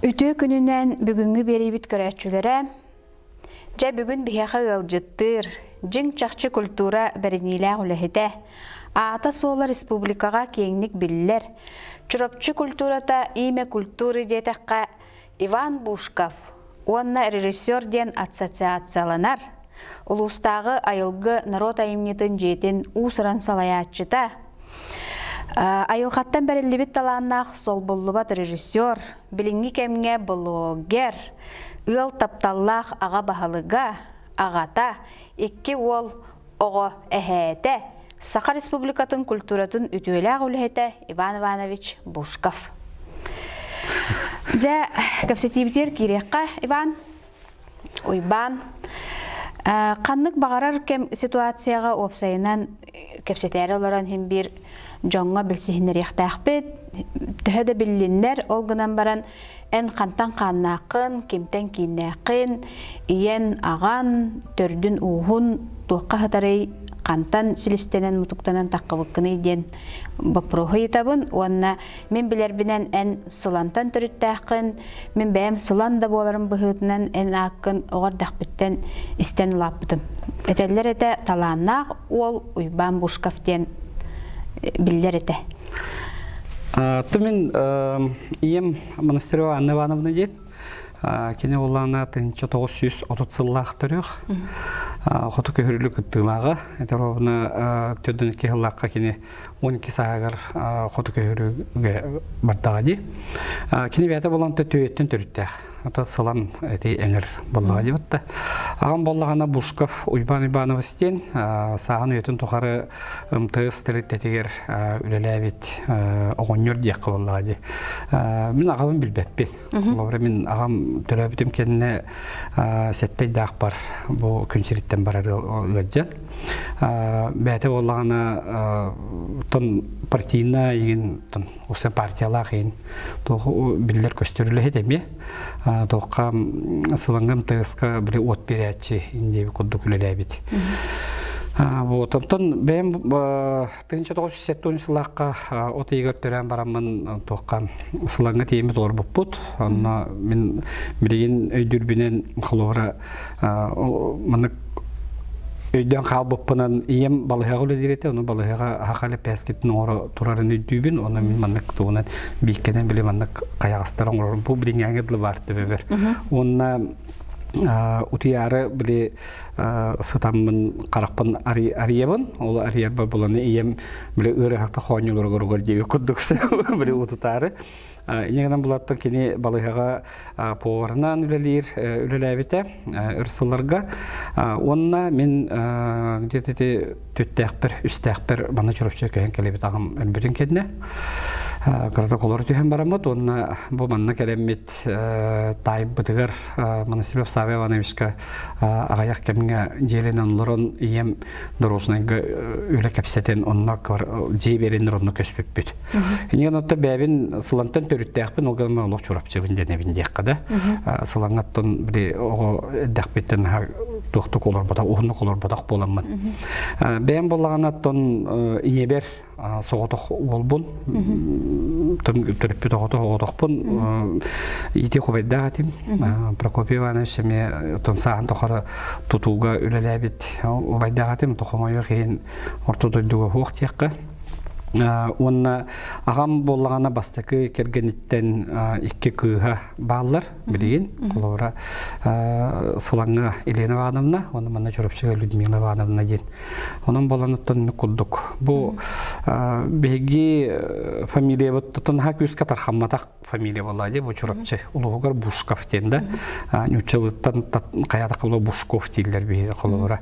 Үтүө күнүнэн бүгүҥҥү биэриибит көрөөччүлэрэ, дьэ бүгүн биһиэхэ ыалдьыттыыр, дьиҥ-чахчы культура бэриниилээх үлэһитэ, аата-суола республикаҕа киэҥник биллэр, Чурапчы культурата имя культуры диэтэххэ Иван Бушков уонна режиссер диэн ассоциацияланар, улуустааҕы Айылгы норуот айымньытын дьиэтин уус-уран салайааччыта, айылҕаттан бэриллибит талааннаах солбуллубат режиссер, билиҥҥи кэмҥэ блогер, ыал тапталлаах аҕа баһылыга, аҕата, икки уол оҕо эһээтэ, Саха Республикатын культуратын үтүөлээх үлэһитэ Иван Иванович Бушков. Дьэ, кэпсэтиибитигэр киириэххэ, Иван. Уйбаан, ханнык баҕарар кэм ситуацияҕа уопсайынан кэпсэтээри олорон иһин биир дьоҥҥо билсиһиннэриэхтээхпит. Төһө да биллиннэр, ол гынан баран эн хантан хааннааххын, кимтэн кииннээххин, ийэн, аҕан, төрдүн-ууһун туохха сытарый, хантан силистэнэн мутуктанан таххыбыккыный диэн боппуруоһу ыйытабын уонна мин билэрбинэн эн Сылантан төрүттээххин, мин бэйэм Сылан да буоларым быһыытынан эн ааккын оҕо эрдэхпиттэн истэн улааппытым. Этэллэр этэ талааннаах уол Уйбаан Бушков диэн биллэр этэ. Мин ийэм Монастырева Анна Ивановна диэн. Кини уоллаана 1930 сыллаах төрүөх. Хоту көһөрүлүү кыттыылааҕа. Это ровно 42 сыллаахха кини 12 сааһыгар хоту көһөрүүгэ бардаҕа дии. Кини бэйэтэ болон төттүөттэн төрүттээх. Ата сылан эти эҥэр боллаҕа дии батта. Аҕам боллаҕына Бушков Уйбан Иванович диэн сааһын үйэтин тухары МТС тэрилтэтигэр үлэлээбит оҕонньор диэххэ буоллаҕа дии. Мин аҕабын билбэппин. Холобура мин аҕам төрөөбүтүм кэннэ сэттэйдаахпар бу күн сириттэн барар ыалдьан. Бэйэтэ буоллаҕына тон партийнай игин тон усан партиялаах игин туох биллэр көстөр үлэһит эмиэ туохха сылаҥҥа МТС-ка били уот биэрээччи индиэби курдук үлэлээбит. Вот, онтон бэйэм 1970 сыллаахха от ыйыгар төрөөн бараммын туохха сылаҥҥа тиийэммит олорбуппут. Онно мин билигин өйдүүрбүнэн холобура маннык өйдөөн хаалбыппынан ийэм балыһаҕа үлэлиир этэ, ону балыһаҕа хаха лэппээскитин оҥоро турарын өйдүүбүн. Онно мин маннык тугунан бииккэнэн били маннык хайаҕастар оҥорорум. Бу билиҥҥээҥҥэ дылы баар төбөбөр. Уонна утуйаары били сытаммын харахпын арыйабын. Ол арыйарбар буланы ийэм били ыарыһахта хоонньуларыгар диэби курдук били утутаары. Инньэ гынан булаттан кини балыыһаҕа поварынан үлэлиир үлэлээбитэ өр сылларга. Уонна мин где-то ити түттээхпэр, үстээхпэр манна Чурапчы көһөн кэлэбит аҕам өлбүтүн кэннэ. Кыратык олоро түһэн бараммыт уонна бу манна кэлэммит таайбытыгар Монастырев Савва Ивановичка аҕыйах кэмҥэ дьиэлэнэн олорон ийэм дорожнайга үлэ кэпсэтэн онно дьиэ биэрэннэр онно көспүппүт. Иннигэн отто бэйэбин Сылантан төрүттээхпин ол гынан олох Чурапчыбын дэнэбин диэххэ да. Сылаҥҥаттан били оҕо эрдэхпиттэн туохтук олорботох уһуннук олорботох буоламмын. Бэйэм буоллаҕына оттон ийэбэр соҕотох уолбун төрөппүт оҕото оҕотохпун ити хубайдаах этим Прокопий Иванович эмиэ оттон сааһын тухары тутууга үлэлээбит убайдаах этим тохомойуох иһин орто дойдуга суох диэххэ уонна аҕам буоллаҕына бастакы кэргэниттэн икки кыыһа бааллар билигин холобура Сылаҥҥа Елена Ивановна уонна манна Чурапчыга Людмила Ивановна диэн онон буолан оттон курдук бу биһиги фамилиябыт наһаа күүскэ тархамматах фамилия буолла дии бу Чурапчы улууһугар Бушков диэн да нууччалыттан хайаатахха Бушков дииллэр биһиги холобура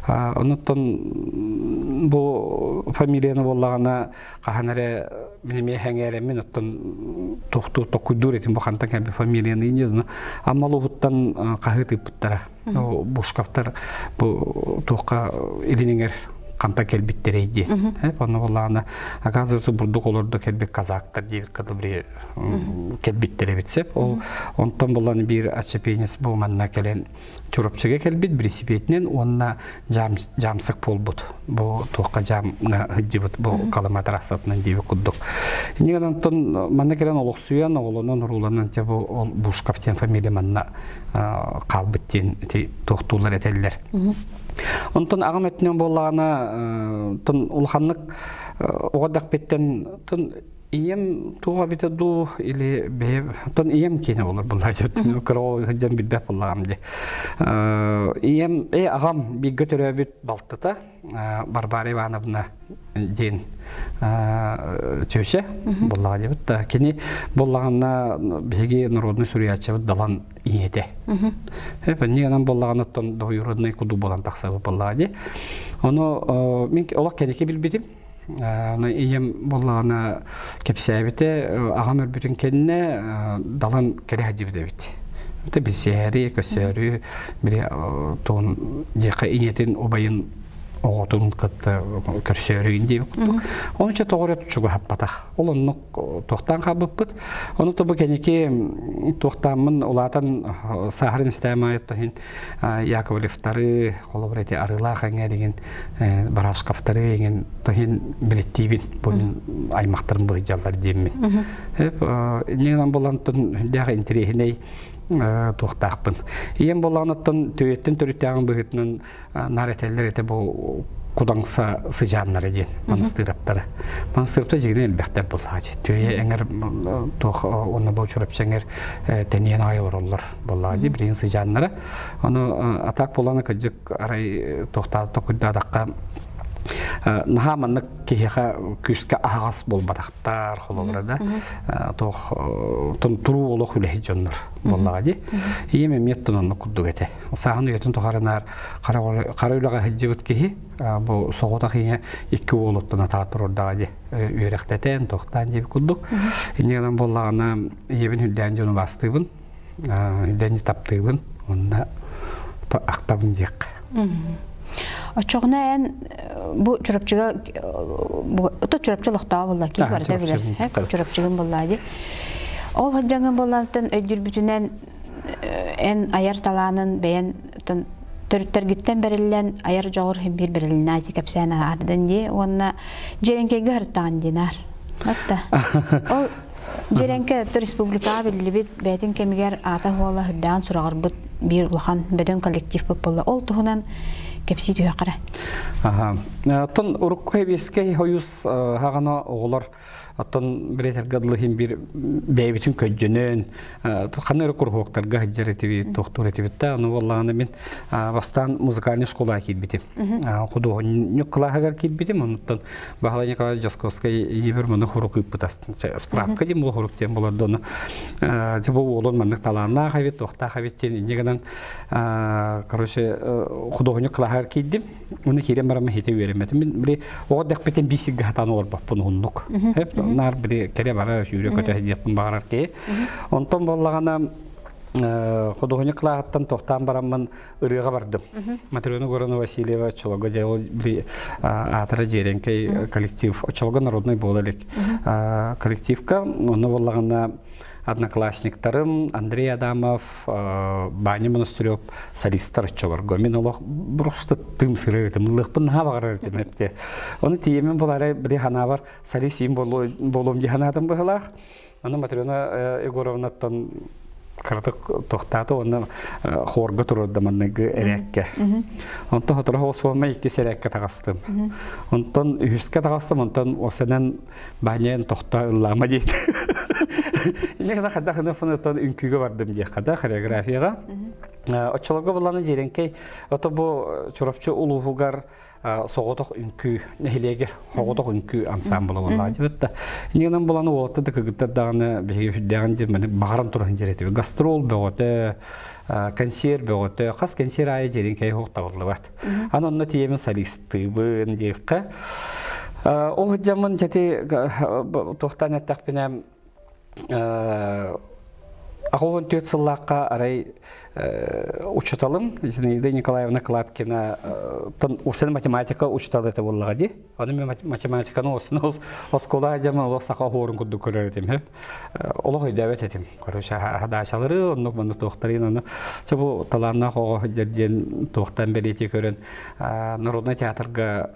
онуттан бу фамилияны буоллаҕына хаһан эрэ мин эмиэ сэҥээрэммин оттон туохтуу токуйдуур этим бу хантан кэлбит фамилияны инньэ Амма улууһуттан хаһыы тыыппыттара Бушковтар бу туохха илин эҥэр ханта кэлбиттэрэй диэн. Онно буоллаҕына, оказывается, бурдук олордо кэлбит казактар диэбит кадыбри кэлбиттэр эбит сеп. Ол онтон булан биир отчепенец бу манна кэлэн Чурапчыга кэлбит бирисипиэтинэн уонна жаамсык буолбут. Бу туохха жаамҥа сылдьыбыт бу Халыма трассатынан диэбит курдук. Иннигэн онтон манна кэлэн олохсуйан, оҕолонон, урууланан те бу ол Бушков диэн фамилия манна хаалбыт диэн ити туохтуулар этэллэр. Онтон аҕам өттүнэн буоллаҕына, тон улаханнык оҕо эрдэхпиттэн тон ийэм туох эбитэ дуу или бэйэ тон ийэм киэнэ болор буллаа кыра сылдьан билбэт буллаҕым дии. Ийэм э аҕам бииргэ төрөөбүт балтыта Варвара Ивановна диэн чөчө буллаҕа диэбит да кини буллаҕына биһиги народный суруйааччыбыт Далан ийэтэ. Эпэнниганан буоллаҕына оттон двоюродный куду буолан тахсабыт буоллаҕа дии. Ону мин олох кэнники билбитим. Аны ийэм буоллаҕына кэпсээбитэ, аҕам өлбүтүн кэннэ Далан кэлэ сылдьыбыт эбит. Это билсээри, көссөөрү, били туон диэхэ ийэтин убайын оҕотун кытта көрсөөрүгүн диэбит курдук. Ону чэ тоҕо эрэ чугаһаппатах. Ол оннук туохтаан хаалбыппыт. Ону тобу кэнники туохтааммын улаатан сааһырын истэм аайыттан Яковлевтары, холобур эти Арыылаах эҥээригин, Барашковтары эҥин тоһин билеттиибин. Бу мин аймахтарым быһыдьаллар диэммин. Иннинэн булан тун интэриэһинэй туохтаахпын. Ийэм буоллаҕына төйөттөн төрүттээҕин быһыытынан наар этэллэр этэ бу кудаҥса сыдьааннара диэн манастыыраптара. Манастыырапта дьигинэ элбэхтэр буоллаҕа Түөйэ эҥэр туох уонна бу Чурапчы эҥэр тэниэн аҕай олороллор буоллаҕа дии билигин сыдьааннара. Ону атаак буолана кырдьык арай туохтаа токуйдаатахха наһаа маннык киһиэхэ күүскэ аһаҕас буолбатахтар холобура да туох туруу олох үлэһит дьоннор буоллаҕа дии. Ийэм эмиэ оннук курдук этэ. Сааһын үйэтин тухарынаар хара үлэҕэ сылдьыбыт киһи бу соҕотох ийэ икки уолуттан атаҕар турардаҕа дии үөрэхтэтэн, тохтоон диэбит курдук. Инньэ гынан буоллаҕына ийэбин үрдээн дьону бастыыбын, үрдээн таптыыбын уонна ахтабын диэххэ. Оччоҕуна эн бу Чурапчыга ото Чурапчы олохтооҕо буолла кии барыта билэр Чурапчыгын буоллаа дии. Ол сылдьаҥҥын буолланыттан өйдүүрбүтүнэн эн айар талаанын бэйэн төрүттэргиттэн бэриллэн айар дьоҕур иһин биир бэрилиннээ дии кэпсээн аһаардан дии уонна Дьиэрэҥкэйгэ сырыттаҕын диэн аар. Отта. Ол Дьиэрэҥкэ республикаҕа биллибит бэйэтин кэмигэр аата-суола үрдээн сураҕырбыт биир улахан бөдөҥ коллектив буолла. Ол туһунан кэпсии түһүөххэ. Аха. Оттон урукку Сэбиэскэй Союз хаҕана оҕолор Оттон билетэргэ дылы иһин биир бэйэбитин көддьөнөн ханна эрэ куруһуоктарга сылдьар этибит, тохтуур этибит да, ону буоллаҕына мин бастаан музыкальнай школаҕа киирбитим. Худуоһунньук кылааһыгар киирбитим, оннуттан Баһылай Николаевич Дьосковскай ийэбэр маны хорук ыыппыта. Справка диэн буол хорук диэн болор да ону дьэ бу уолун маннык талааннаах эбит, туохтаах эбит диэн инньэ гынан короче худуоһунньук кылааһыгар киирдим. Уну киирэн баран хите үөрэммэтим. Мин били оҕо дэхпитин биир сиргэ хатаан олорбоппун уһуннук. Хеп наар били кэлэ бара сүүрэ көтө диэхпин баҕарар киһи. Онтон буоллаҕына худуоһунньук кылааһыттан тохтоон бараммын ырыаҕа бардым. Матрена Егоровна Васильева оччолорго дьэ ол били аатара Дьиэрэҥкэй коллектив оччолорго народный буола илик коллективка онно буоллаҕына одноклассниктарым Андрей Адамов, Ваня Монастырев солистар оччолорго. Мин олох просто тым сырыр этим, ыллыахпын наһаа баҕарар этим эпте. Ону тиийэммин булаары били ханаабар солист иим буолуом дии санаатым быһылаах. Аны Матрена Егоровнаттан кыратык тохтаата уонна хорга турарда манныгы эрээккэ. Онтон сотору соҕус иккис эрээккэ таҕыстым. Онтон үһүскэ таҕыстым, онтон осенен Баанньайан тохтоо ыллаама диэт. Инньэ гына хайдах гына үҥкүүгэ бардым диэххэ да хореографияҕа. Оччолорго булланы Дьиэрэҥкэй ото бу Чурапчы улууһугар соҕотох үҥкүү нэһилиэгэр соҕотох үҥкүү ансаамбыла буоллаҕа дибит да. Инньэ гынан буланы уолаттар да кыргыттар даҕаны биһиги сүрдээҕин диэн маны баҕаран туран дьиэрэтибит. Гастрол бөҕөтө, консерв бөҕөтө, хас консерв аайы Дьиэрэҥкэй суох табыллыбат. Аны онно тиийэмин солистыыбын диэххэ. Ол сылдьаммын дьэти туохтаан эттэхпинэ 84 сыллаахха арай учууталым Зинаида Николаевна Кладкина усын математика учуутала этэ буоллаҕа дии. Аны мен математиканы осын оскуола дьама олох саха оһуорун курдук көрөр этим. Олох өйдөөбөт этим. Короче, хадаачалары оннук маннык туохтарын аны бу талааннаах оҕо сылдьар диэн туохтан бэлиэтии көрөн народнай театрга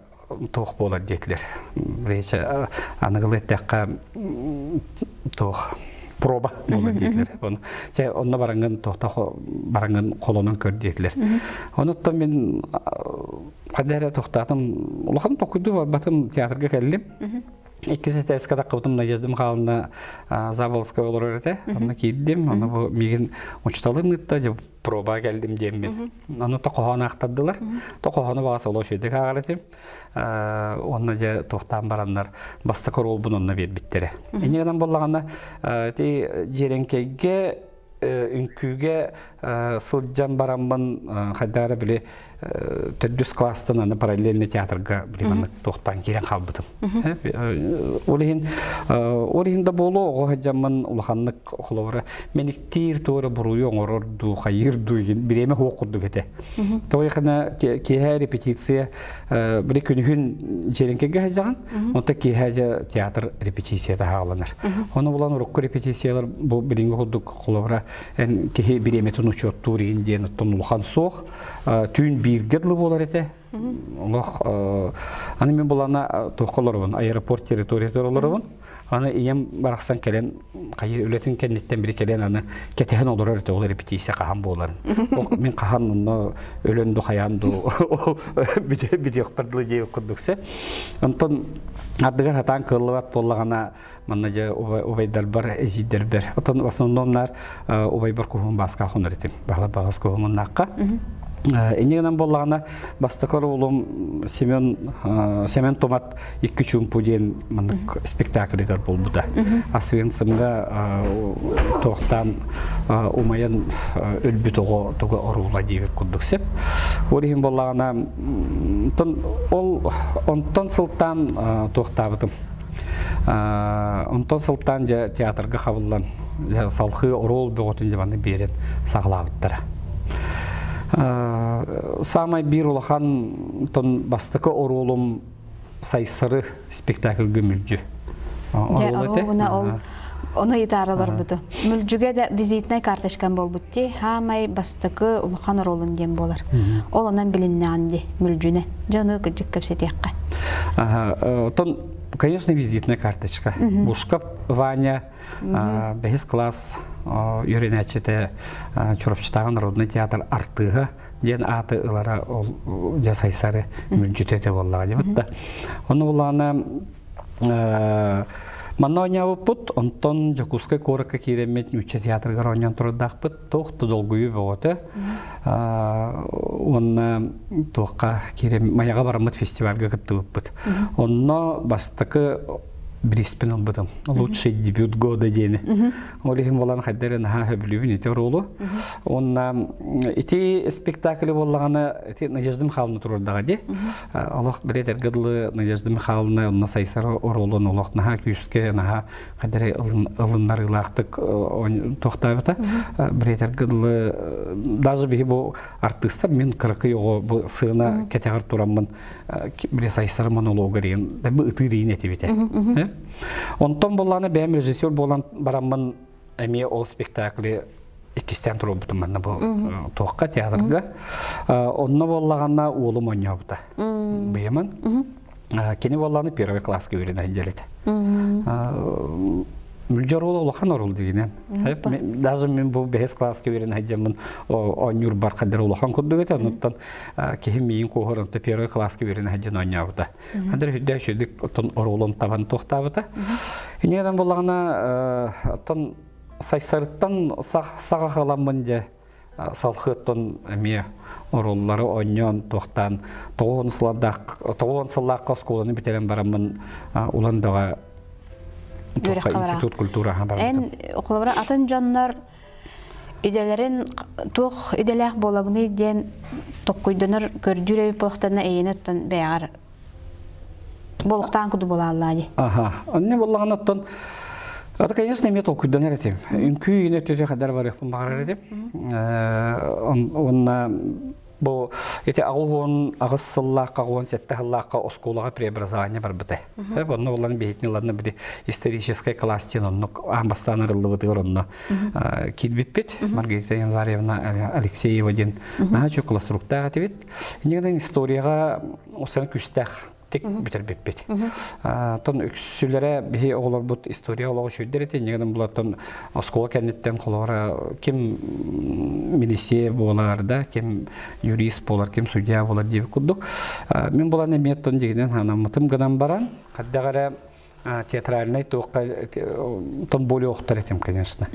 туох буолар диэтилэр. Речь аныгылы эттэххэ туох проба буолар диэтилэр. Оны чэ онно бараҥҥын туохта бараҥҥын холонон көр диэтилэр. Онуттан мин хайда эрэ тохтоотум улахан токуйду барбатым театрга кэллим. Иккис этээскэ таххыбытым Надежда Михайловна Заболоцкая олорор этэ. Онно киирдим. Онно бу миигин учуталым ыытта, дьэ проба кэллим диэммин. Ону то хоһоон аахтардылар. То хоһоону баҕас олох үчүгэйдик ааҕар этим. Онно дьэ туохтаан бараннар бастакы оруолбун онно биэрбиттэрэ. Инньэ гынан буоллаҕына ити Дьиэрэҥкэйгэ үҥкүүгэ сылдьан бараммын хайдах эрэ били төрдүс класстан аны параллельный театрга били маннык туохтаан киирэн хаалбытым. Ол иһин ол иһин да буолуо оҕо сылдьаммын улаханнык холобура мэниктиир туора буруйу оҥорор дуу хайыыр дуу бириэмэ суох курдук этэ. Тоҕо киэһэ репетиция били күнүһүн дьиэрэҥкэйгэ сылдьаҕын, онтон киэһэ дьэ театр репетицията хааланар. Ону булан урукку репетициялар бу билиҥҥи курдук холобура эн киһи бириэмэтин учуоттуур иһин диэн оттон улахан суох. Түүн бииргэ дылы буолар этэ. Олох аны мин булана туохха олоробун аэропорт территориятыгар олоробун. Аны ийэм барахсан кэлэн хайы үлэтин кэнниттэн бири кэлэн аны кэтэһэн олорор этэ ол репетиция хаһан буоларын. Ол мин хаһан онно өлөн ду хайаан ду бүтүөхпэр дылы диэбит курдук се. Онтон ардыгар хатаан кыаллыбат буоллаҕына манна дьэ убайдарбар эдьиийдэрбэр отон в основном наар убайбар куһуун бааска хонор этим. Баһылай баҕас куһууннаахха. Инньэ гынан буоллаҕына бастакы оруолум Семен Семен Тумат Икки чуумпу диэн маннык спектакльыгар буолбута. Освенцимҥа туохтаан умайан өлбүт оҕо туга оруула диэбит курдук сөп. Ол иһин буоллаҕына ол онтон сылтаан туохтаабытым. Онтон сылтаан дьэ театрга хабыллан салхыы оруол бөҕөтүн дьэ маннык биэрэн саҕалаабыттара. Саамай биир улахан тон бастакы оруолум Сайсары спектакльга мүлдьү. Дьэ, оруобуна ол ону ыйытаары олорбуту. Мүлдьүгэ да визитнай карточкам буолбут дии. Хаамай бастакы улахан оруолун диэн буолар. Ол онон билиннэҕин дии, мүлдьүнэн. Дьэ, ону кырдьык кэпсэтиэххэ. Оттон, конечно, визитная карточка. Бушкап Ваня бэһис класс үөрэнээччитэ Чурапчытааҕы народный театр артыыһа диэн ааты ылара ол дьэ сайсары мүлдьүтэ этэ буоллаҕа диэбит да. Ону булаана манна оонньообуппут, онтон Дьокуускай куоракка киирэммит нуучча театрыгар оонньоон турардаахпыт, туох да долгуйуу бөҕөтө. Уонна туохха киирэн Майаҕа бараммыт фестивальга кыттыбыппыт. Онно бастакы бириспин ылбытым. Лучший дебют года диэни. Ол иһин буолан хайда эрэ наһаа сөбүлүүбүн ити оруолу. Уонна ити спектакль буоллаҕына ити Надежда Михайловна туруордаҕа дии. Олох билетэргэ дылы Надежда Михайловна онно сайсар оруолун олох наһаа күүскэ наһаа хайда эрэ ылыннарыылаахтык туохтаабыта. Билетэргэ дылы даже биһи бу артыыстар мин кыракый оҕо бу сыана кэтэҕэр тураммын били сайсар монологар иин бу ытыыр иин этибитэ. Онтон буоллаана бэйэм режиссер буолан бараммын эмиэ ол спектакли иккистээн туруорбутум манна бу туохха театрга. Онно буоллаҕына уолум оонньообута. Быйаман. Кини буоллаҕына первый класска үөрэнэ сылдьар этэ. Мүлдьү оруола улахан оруол дигинэн. Даже мин бу бэһис класска үөрэнэ сылдьаммын оонньуурбар хаддар улахан курдук этэ. Оннуттан киһи миигин куоһар онто первый класска үөрэнэ сылдьан оонньообута. Хаддар үрдэ үчүгдүк оттон оруолун табан туохтаабыта. Иннигинэн буоллаҕына оттон сайсарыттан саҕа халаммын дьэ салхыаттан эмиэ оруоллары оонньоон туохтаан 90 сыллаахха оскуоланы бүтэрэн бараммын Улан Бөҕө институт культураҕа барбытым. Эн холобура атын дьоннор идэлэрин туох идэлээх буолабыный диэн токкуйданар көрдүүр эбит буолахтарына эйиэнэ оттон бэйэҕэр Болуктаан курдук буолааллаа дии. Аха. Онно буоллаҕына оттон. Это, конечно, эмиэ толкуйданар этим. Үҥкүү иһин өттүтэ хадар барыахпын баҕарар этим. Онна бу ити 88 сыллаахха, 17 сыллаахха оскуолаҕа преобразование барбыта. Онно булан биһитин ыланна били историческай класс диэн оннук аан бастаан арыллыбытыгар онно киирбиппит. Маргарита Январьевна Алексеева диэн наһаа үчүгэй классруктаах этибит. Иннигинэн историяҕа осана күстээх тик бүтэрбиппит. Тон үксүлэрэ биһи оҕолорбут история олоҕу үчүгдэр ити иннигинэн булаттан оскуола кэнниттэн холоро ким милиция буолар да, ким юрист буолар, ким судья буолар диэбит курдук. Мин булан эмиэ тон дьигинэн ханаммытым гынан баран, хайдах эрэ театральнай туохха тон более охтор этим, конечно.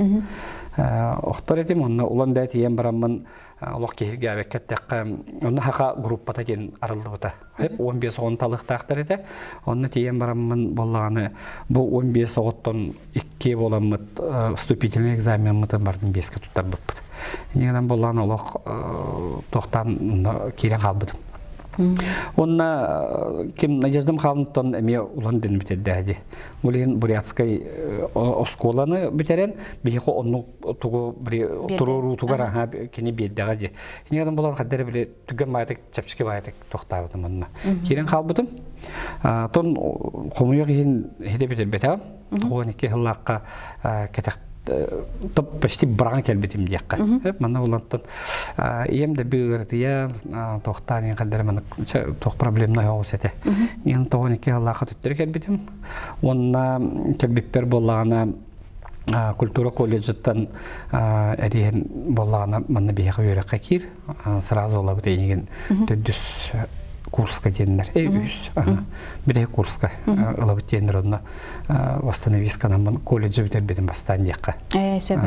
Охтор этим, онно улан да тиийэн бараммын олох киһиргээбэккэ эттэххэ, онно хаха группата диэн арыллыбыта. 15 оҕону талыахтаахтар этэ. Онно тиийэн бараммын буоллаҕына бу 15 оҕоттон икки буоламмыт вступительный экзамеммытын бардым биэскэ туттарбыппыт. Иннинэн буоллаҕына олох туохтаан киирэн хаалбытым. Онно ким Надежда Михайловнаттан эмиэ улан ден бүтэрдээди. Ол иһин бурятскай оскуоланы бүтэрэн биһиэхэ оннук тугу туруоруутугар аха кини биэрдэҕэ дии. Иннинэн буолан хаддара били түгэн баайтык чэпчэки баайтык тохтаабытым онно. Киирэн хаалбытым. Тон хомуйуох иһин хите бүтэрбэтэҕим. 92 сыллаахха кэтэх топ почти быраҕан кэлбитим диэххэ. Манна булантан ийэм да быырытыйа тохтаан иһин хаддара маннык туох проблемнай оҕус этэ. Иһин 92 сыллаахха төттөрү кэлбитим. Уонна кэлбиппэр буоллаҕына культура колледжыттан эриһин буоллаҕына манна биһиэхэ үөрэххэ киир сразу ылабыт эйигин төрдүс курска диэннэр үһүс бирэһи курска ылабыт диэннэр онно восстановисканаммын колледжы бүтэрбитим бастаан диэххэ сөп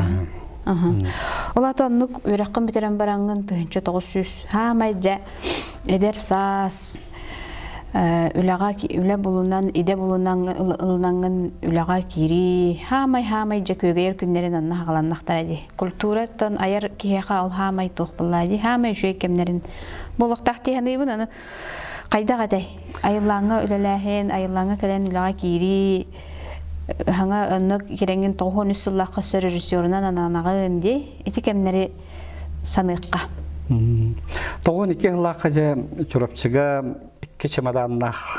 Ол ата оннук үөрэххин бүтэрэн бараҥҥын 1900 хаамай дьэ эдэр саас үлэҕэ үлэ булунан идэ булунан ылынаҥҥын үлэҕэ киирии хаамай хаамай дьэ күөгэйэр күннэрин анна хаҕаланнахтара дии культураттан айар киһиэхэ ол хаамай туох буоллаа дии хаамай үчүгэй кэмнэрин буолуохтаах дии саныыбын аны хайдах этэй айыллааҥҥа үлэлээһин айыллааҥҥа кэлэн үлэҕэ киирии хаҥа онно кирэҥҥин 93 сыллаахха сөр режиссерунан ананаҕын дии ити кэмнэри саныахха. 92 сыллаахха дьэ Чурапчыга икки чемоданнаах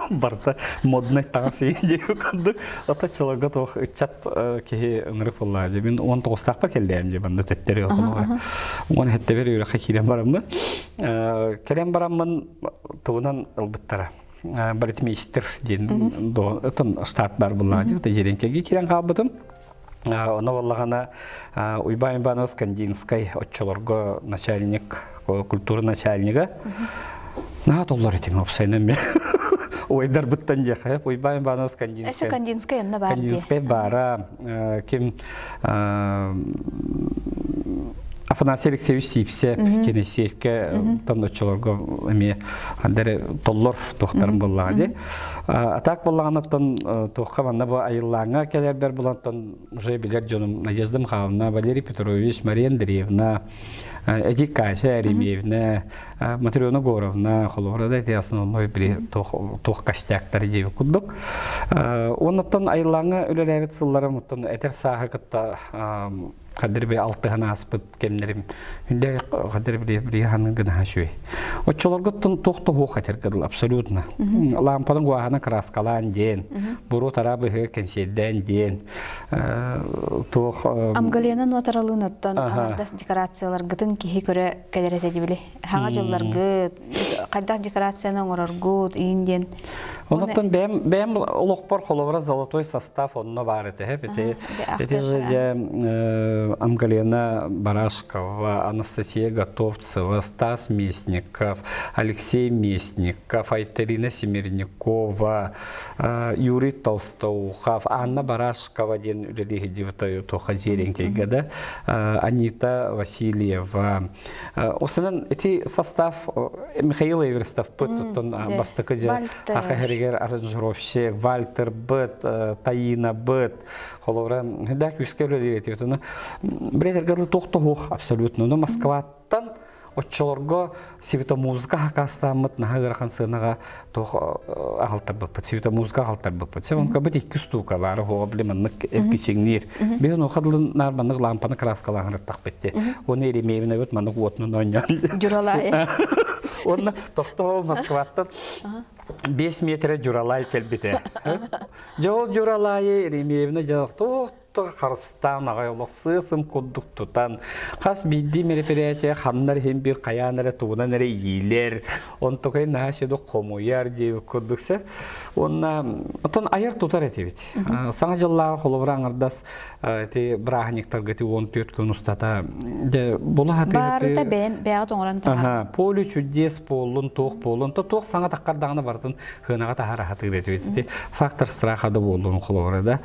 барыта моднай таҥас диэки курдук. Ото чолорго туох ыччат киһи ыҥырык буоллаа дьэ. Мин 19-таахпа кэллээм дьэ манна төттөрү отоноҕо. Уон хэттебер үөрэххэ киирэн бараммын. Кэлэн бараммын тугунан ылбыттара. Балетмейстер диэн штат бар буллаа дьэ. Дьиэрэнкэгэ киирэн хаалбытым. Ону буоллаҕына Уйбаан Иванов Скандинскай оччолорго начальник, культура начальнига. Наһаа толлор этим уопсайынан мен. Уйдарбыттан диэхэ. Уйбаан Иванов Скандинскай. Эсө Кандинскай онно баар Кандинскай баара. Ким Афанасий Алексеевич Сипсеп кинесиэккэ тон оччолорго эмиэ хандары толлор туохтарын буоллаҕа дии. А так буоллаҕына туохха манна бу айыллааҥҥа кэлэрбэр булантан уже билэр дьонум Надежда Михайловна, Валерий Петрович, Мария Андреевна, Эдик Кася Еремеевна, Матрена Горовна, холобура да ити основной били туох костяктары диэбит курдук. Оннуттан айыллааҥҥа үлэлээбит сылларым оттон этэр сааһы кытта хадыр би алтыһан ааспыт кэмнэрим хүндэ хадыр би би ханын гына үчүгэй. Оччолорго туох тоһуох этэр кыдыл абсолютно. Лампаны гуаһана краскалаан диэн, буру тара быһыы кэнсиэрдээн диэн, туох Амгалена нуотаралыын оттон аҥардас декорацияларгытын киһи көрө кэлэр этэ дибили. Хаҥа дьылларгыт, хайдах декорацияны оҥороргут, иин диэн. Онуттан бэйэм бэйэм олохпор холобура золотой состав онно баар этэ. Эти эти же дьэ Амгалена Барашкова, Анастасия Готовцева, Стас Местников, Алексей Местников, Айталина Семерникова, Юрий Толстоухов, Анна Барашкова диэн үлэлии сылдьыбыта туохха дьиэрэҥкэйгэ да, Анита Васильева, Осынан ити состав Михаил Эверстовпыт оттон бастакы дьэ аха хэригэр аранжировщик Вальтер быт, Таина быт, холобура да күүскэ үлэлиир этибит. Оны билетергерлы туох тоһуох абсолютно. Но Москваттан. оччолорго светомузыка хакастааммыт наһаа ыарахан сыанаҕа туох аҕалтарбыппыт, светомузыка аҕалтарбыппыт. Сэ онкабыт икки устуука баара хуоҕа били маннык эргичиҥниир. Биһи онуоха дылы наар маннык лампаны краскалаан ырыттахпыт ти. Уонна Еремеевнабыт маннык уотунан оонньоон. Дьуралай. Уонна тохтоо Москваттан 5 метрэ Дьуралай кэлбитэ. Дьэ ол Дьуралайы Еремеевна дьэ туох харыстаан аҕай олох сыа-сым курдук тутан, хас биирдии мероприятие ханна эрэ иһин биир хайаан эрэ тугунан эрэ иилэр, онтукай наһаа сүдү хомуйар диэбит курдук сөп. Уонна оттон айар тутар этибит. Саҥа дьыллааҕы холобура аҥардас ити бырааһынньыктарга ити 14 күн устата дьэ була Баарыта бэйэн бэйэҕит оҥорон таһаар. Поле чудес буоллун, туох буоллун, то туох саҥа таххардаҕына барытын хынаҕа таһаар аһатыыр этибит. Ити фактор страха да буоллун холобура да.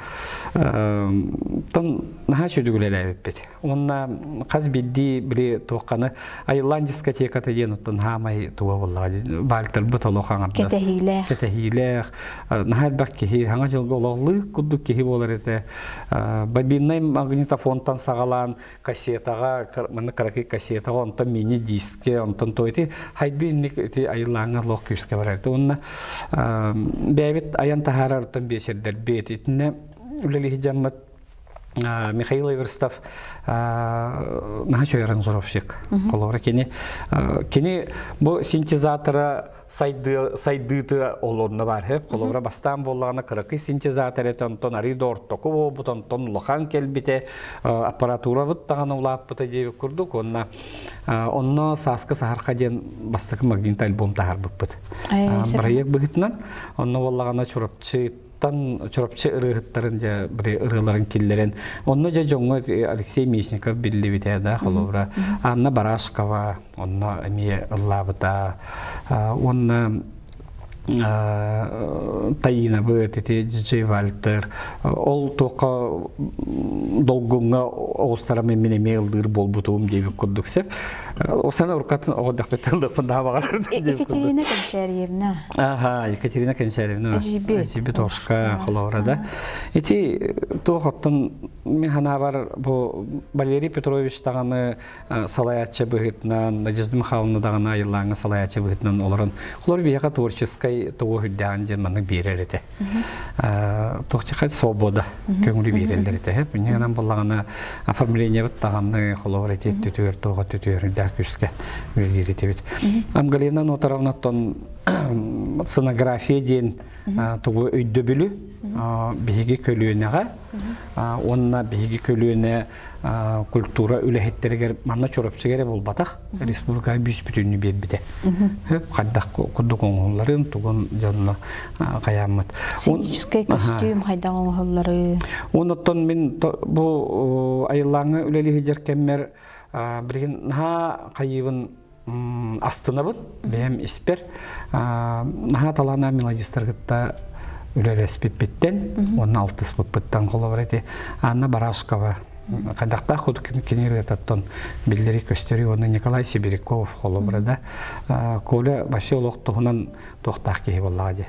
Тон наһаа үчүгэй үлэлээбиппит. Уонна хас биирдии били туохханы Айыллаан дискотеката диэн оттон хаамай туга буоллаҕа баальтарбыт олох аҥардас кэтэһиилээх кэтэһиилээх наһаа элбэх киһи хаҥа дьылга олох курдук киһи буолар этэ бобиннай магнитофонтан саҕалаан кассетаҕа манна кыракый кассетаҕа онтон мини диске онтон то ити хайды инник ити айыллааҥҥа олох күүскэ барар этэ уонна бэйэбит айан таһаарар оттон биэсэрдэрбит итиннэ үлэлиһи дьаммыт Михаил Эверстов наһаа үчүгэй аранжировщик. Холобура кини кини бу синтезатора сайдыыты олорно бар хэп. Холобура бастаан буоллаҕына кыракый синтезатор этэ, онтон арыы да ортоку буолбут, онтон улахан кэлбитэ, аппаратурабыт даҕаны улааппыта диэбит курдук. Уонна онно Сааскы саһарха диэн бастакы магнит альбом таһаарбыппыт. Бырайыак быһыытынан онно буоллаҕына Чурапчы тан Чурапчы ырыаһыттарын дьэ ырыаларын киллэрэн онно дьэ дьоҥҥо Алексей Местников биллибитэ да холобура Анна Барашкова онно эмиэ ыллаабыта уонна Таинабыт ити Джей Вальтер ол туохха долгуҥҥа оҕустарам мин эмиэ ыллыыр буолбутум диэбит курдук сөп Оксана уруккатын оҕо дэхпит тыллаппын наһаа баҕарар Екатерина Кэнчээриевна Аха, Екатерина Кэнчээриевна Эжибит Ошка холобура да. Ити туох оттон мин ханаабар бу Валерий Петрович даҕаны салайааччы быһыытынан, Надежда Михайловна даҕаны айыллааҥҥа салайааччы быһыытынан олорон, олор биһиэхэ творческай тугу үрдээн диэн маннык биэрэр этэ. Туохчахай свобода көҥүлү биэрэллэр этэ. Бүнньүнэн буоллаҕына оформлениебыт даҕаны холобур ити түтүөр туоҕа түтүөр үрдээх күүскэ үлэлиир этибит. Амгалина Нотаровнаттан сценография диэн тугу өйдөбүлү биһиги көлүөнэҕэ уонна биһиги көлүөнэ культура үлэһиттэригэр манна Чурапчыга эрэ буолбатах республикаҕа бүүс бүтүннүү биэрбитэ. Хайдах курдук оҥоһулларын тугун дьонно хайааммыт. Сценическэй көстүүм хайдах оҥоһуллары. Оннуттан мин бу айыллааҥҥа үлэлии сылдьар кэммэр билигин наһаа хайыыбын астынабын бэйэм испэр наһаа талааннаах мелодистар кытта үлэлэспиппиттэн уонна алтыспыппыттан холобура ити Анна Барашкова хайдахтаах курдук кини ырыататтан биллэри көстөрүй уонна Николай Сибиряков холобура да Коля вообще олох туһунан туохтаах киһи буоллаҕа дии.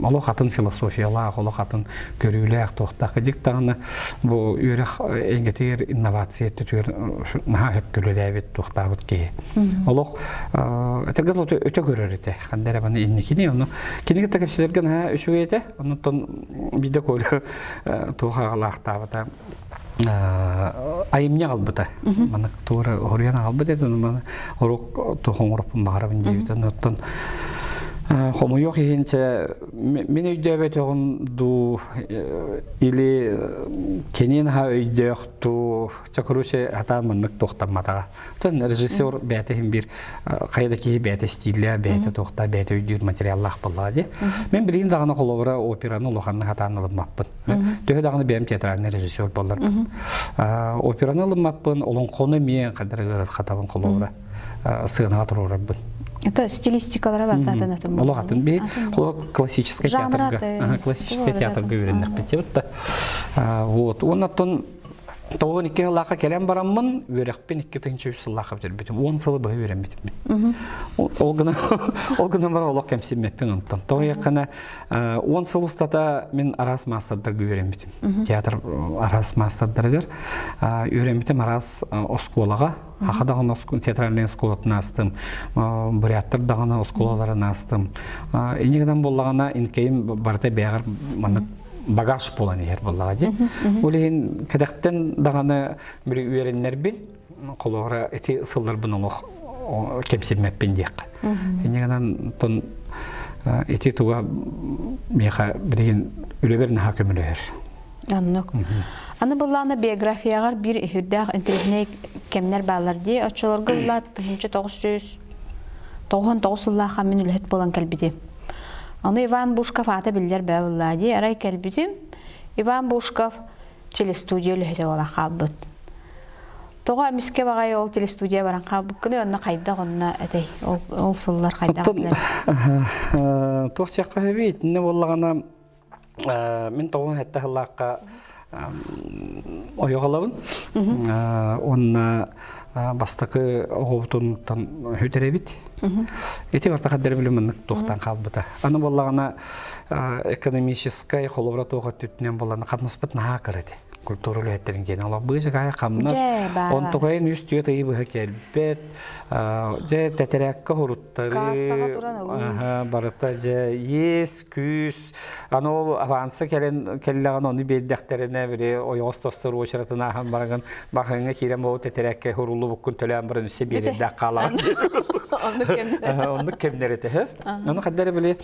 Олох атын философиялаах, олох атын көрүүлээх туохтаах. Дьик даҕаны бу үөрэх эйгэтигэр инновация өттүтүгэр наһаа сөпкө үлэлээбит туохтаабыт киһи. Олох этэргэ дылы өтө көрөр этэ. Ханна эрэ баны инникини ону кини кытта кэпсэтэргэ наһаа үчүгэй этэ. Оннуттан биирдэ Коля туох аҕалаахтаабыта айымньы аҕалбыта. Маннык туора хоруйан аҕалбыт этэ, маны урук туох оҥороппун баҕарабын диэбит. Оттон хомуйуох иһин чэ мин өйдөөбөтөҕүм дуу или кини наһаа өйдөөх дуу чэ короче хатаан маннык туохтамматаҕа. Оттон режиссер бэйэтэ иһин биир хайа да киһи бэйэтэ стиллээх, бэйэтэ туохтаа, бэйэтэ өйдүүр материаллаах буоллаҕа дии. Мин билигин даҕаны холобура операны улаханнык хатаан ылыммаппын. Төһө даҕаны бэйэм театральный режиссер буолларбын. Операны ылыммаппын, олоҥхону эмиэ хадары ыарырхатабын холобура сыанаҕа туруорарбын. Это стилистикалара бар атын атын. Олох атын би классическай театрга, классическай театрга үйреннэхпит. Вот. Оннаттан. 92 сыллаахха кэлэн бараммын, үөрэхпин 2003 сыллаахха бүтэрбитим. 10 сылы быһа үөрэммитим. Ол гынан ол гынан баран олох кэмсиммэппин онтон. Тоҕо диэххинэ, 10 сыл устата мин араас маастардарга үөрэммитим. Театр араас маастардарыгар үөрэммитим араас оскуолаҕа. Аха даҕаны театральнай оскуолатын аастым, буряттар даҕаны оскуолаларын аастым. Инньэ гынан буоллаҕына, инкейим барыта бэйэҕэр маннык багаж буолан иһэр буоллаҕа дии. Ол иһин кэтэхтэн даҕаны били үөрэннэрбин, холобура ити сылларбын олох кэмсиммэппин диэххэ. Инньэ гынан тон ити туга миэхэ билигин үлэбэр наһаа көмөлөһөр. Оннук. Аны буллаана биографияҕар биир үһүрдээх интэриэһинэй кэмнэр бааллар дии. Оччолорго буллаат 1999 сыллаахха мин үлэһит буолан кэлбитим. Ону Иван Бушков аата биллэр бээ буллаа дии. Арай кэлбитим, Иван Бушков телестудия үлэһитэ буолан хаалбыт. Тоҕо эмискэ баҕайы ол телестудия баран хаалбыккыный, онно хайдах онно этэй? Ол, ол сыллар хайдах этилэр? Туох диэххэ сөбүй? Итиннэ буоллаҕына Мин 97 сыллаахха ойох ылабын. Уонна бастакы оҕобутунтан хүтэрэбит. Ити барта хаддары билим маннык туохтан хаалбыта. Аны буоллаҕына экономическай холобура туох өттүтүнэн буоллаҕына хамнаспыт наһаа кыра этэ. Культура үлэһиттэрин киэнэ олох быычыкаайа хамнас. Онтукайын үс түөрт ыйы быһа кэлбэт. Дьэ тэтэрээккэ хуруттары барыта дьэ иэс күүс Аны ол аванса кэлэн кэллэҕин ону биэрдэхтэринэ били ойоҕос тостор уочаратын ааһан бараҥын баһыҥҥа киирэн буолу тэтэрээккэ хуруллубуккун төлөөн баран өссө биэрэрдээх хаалаҕын. Оннук кэмнэр этэ. Ону хаддары били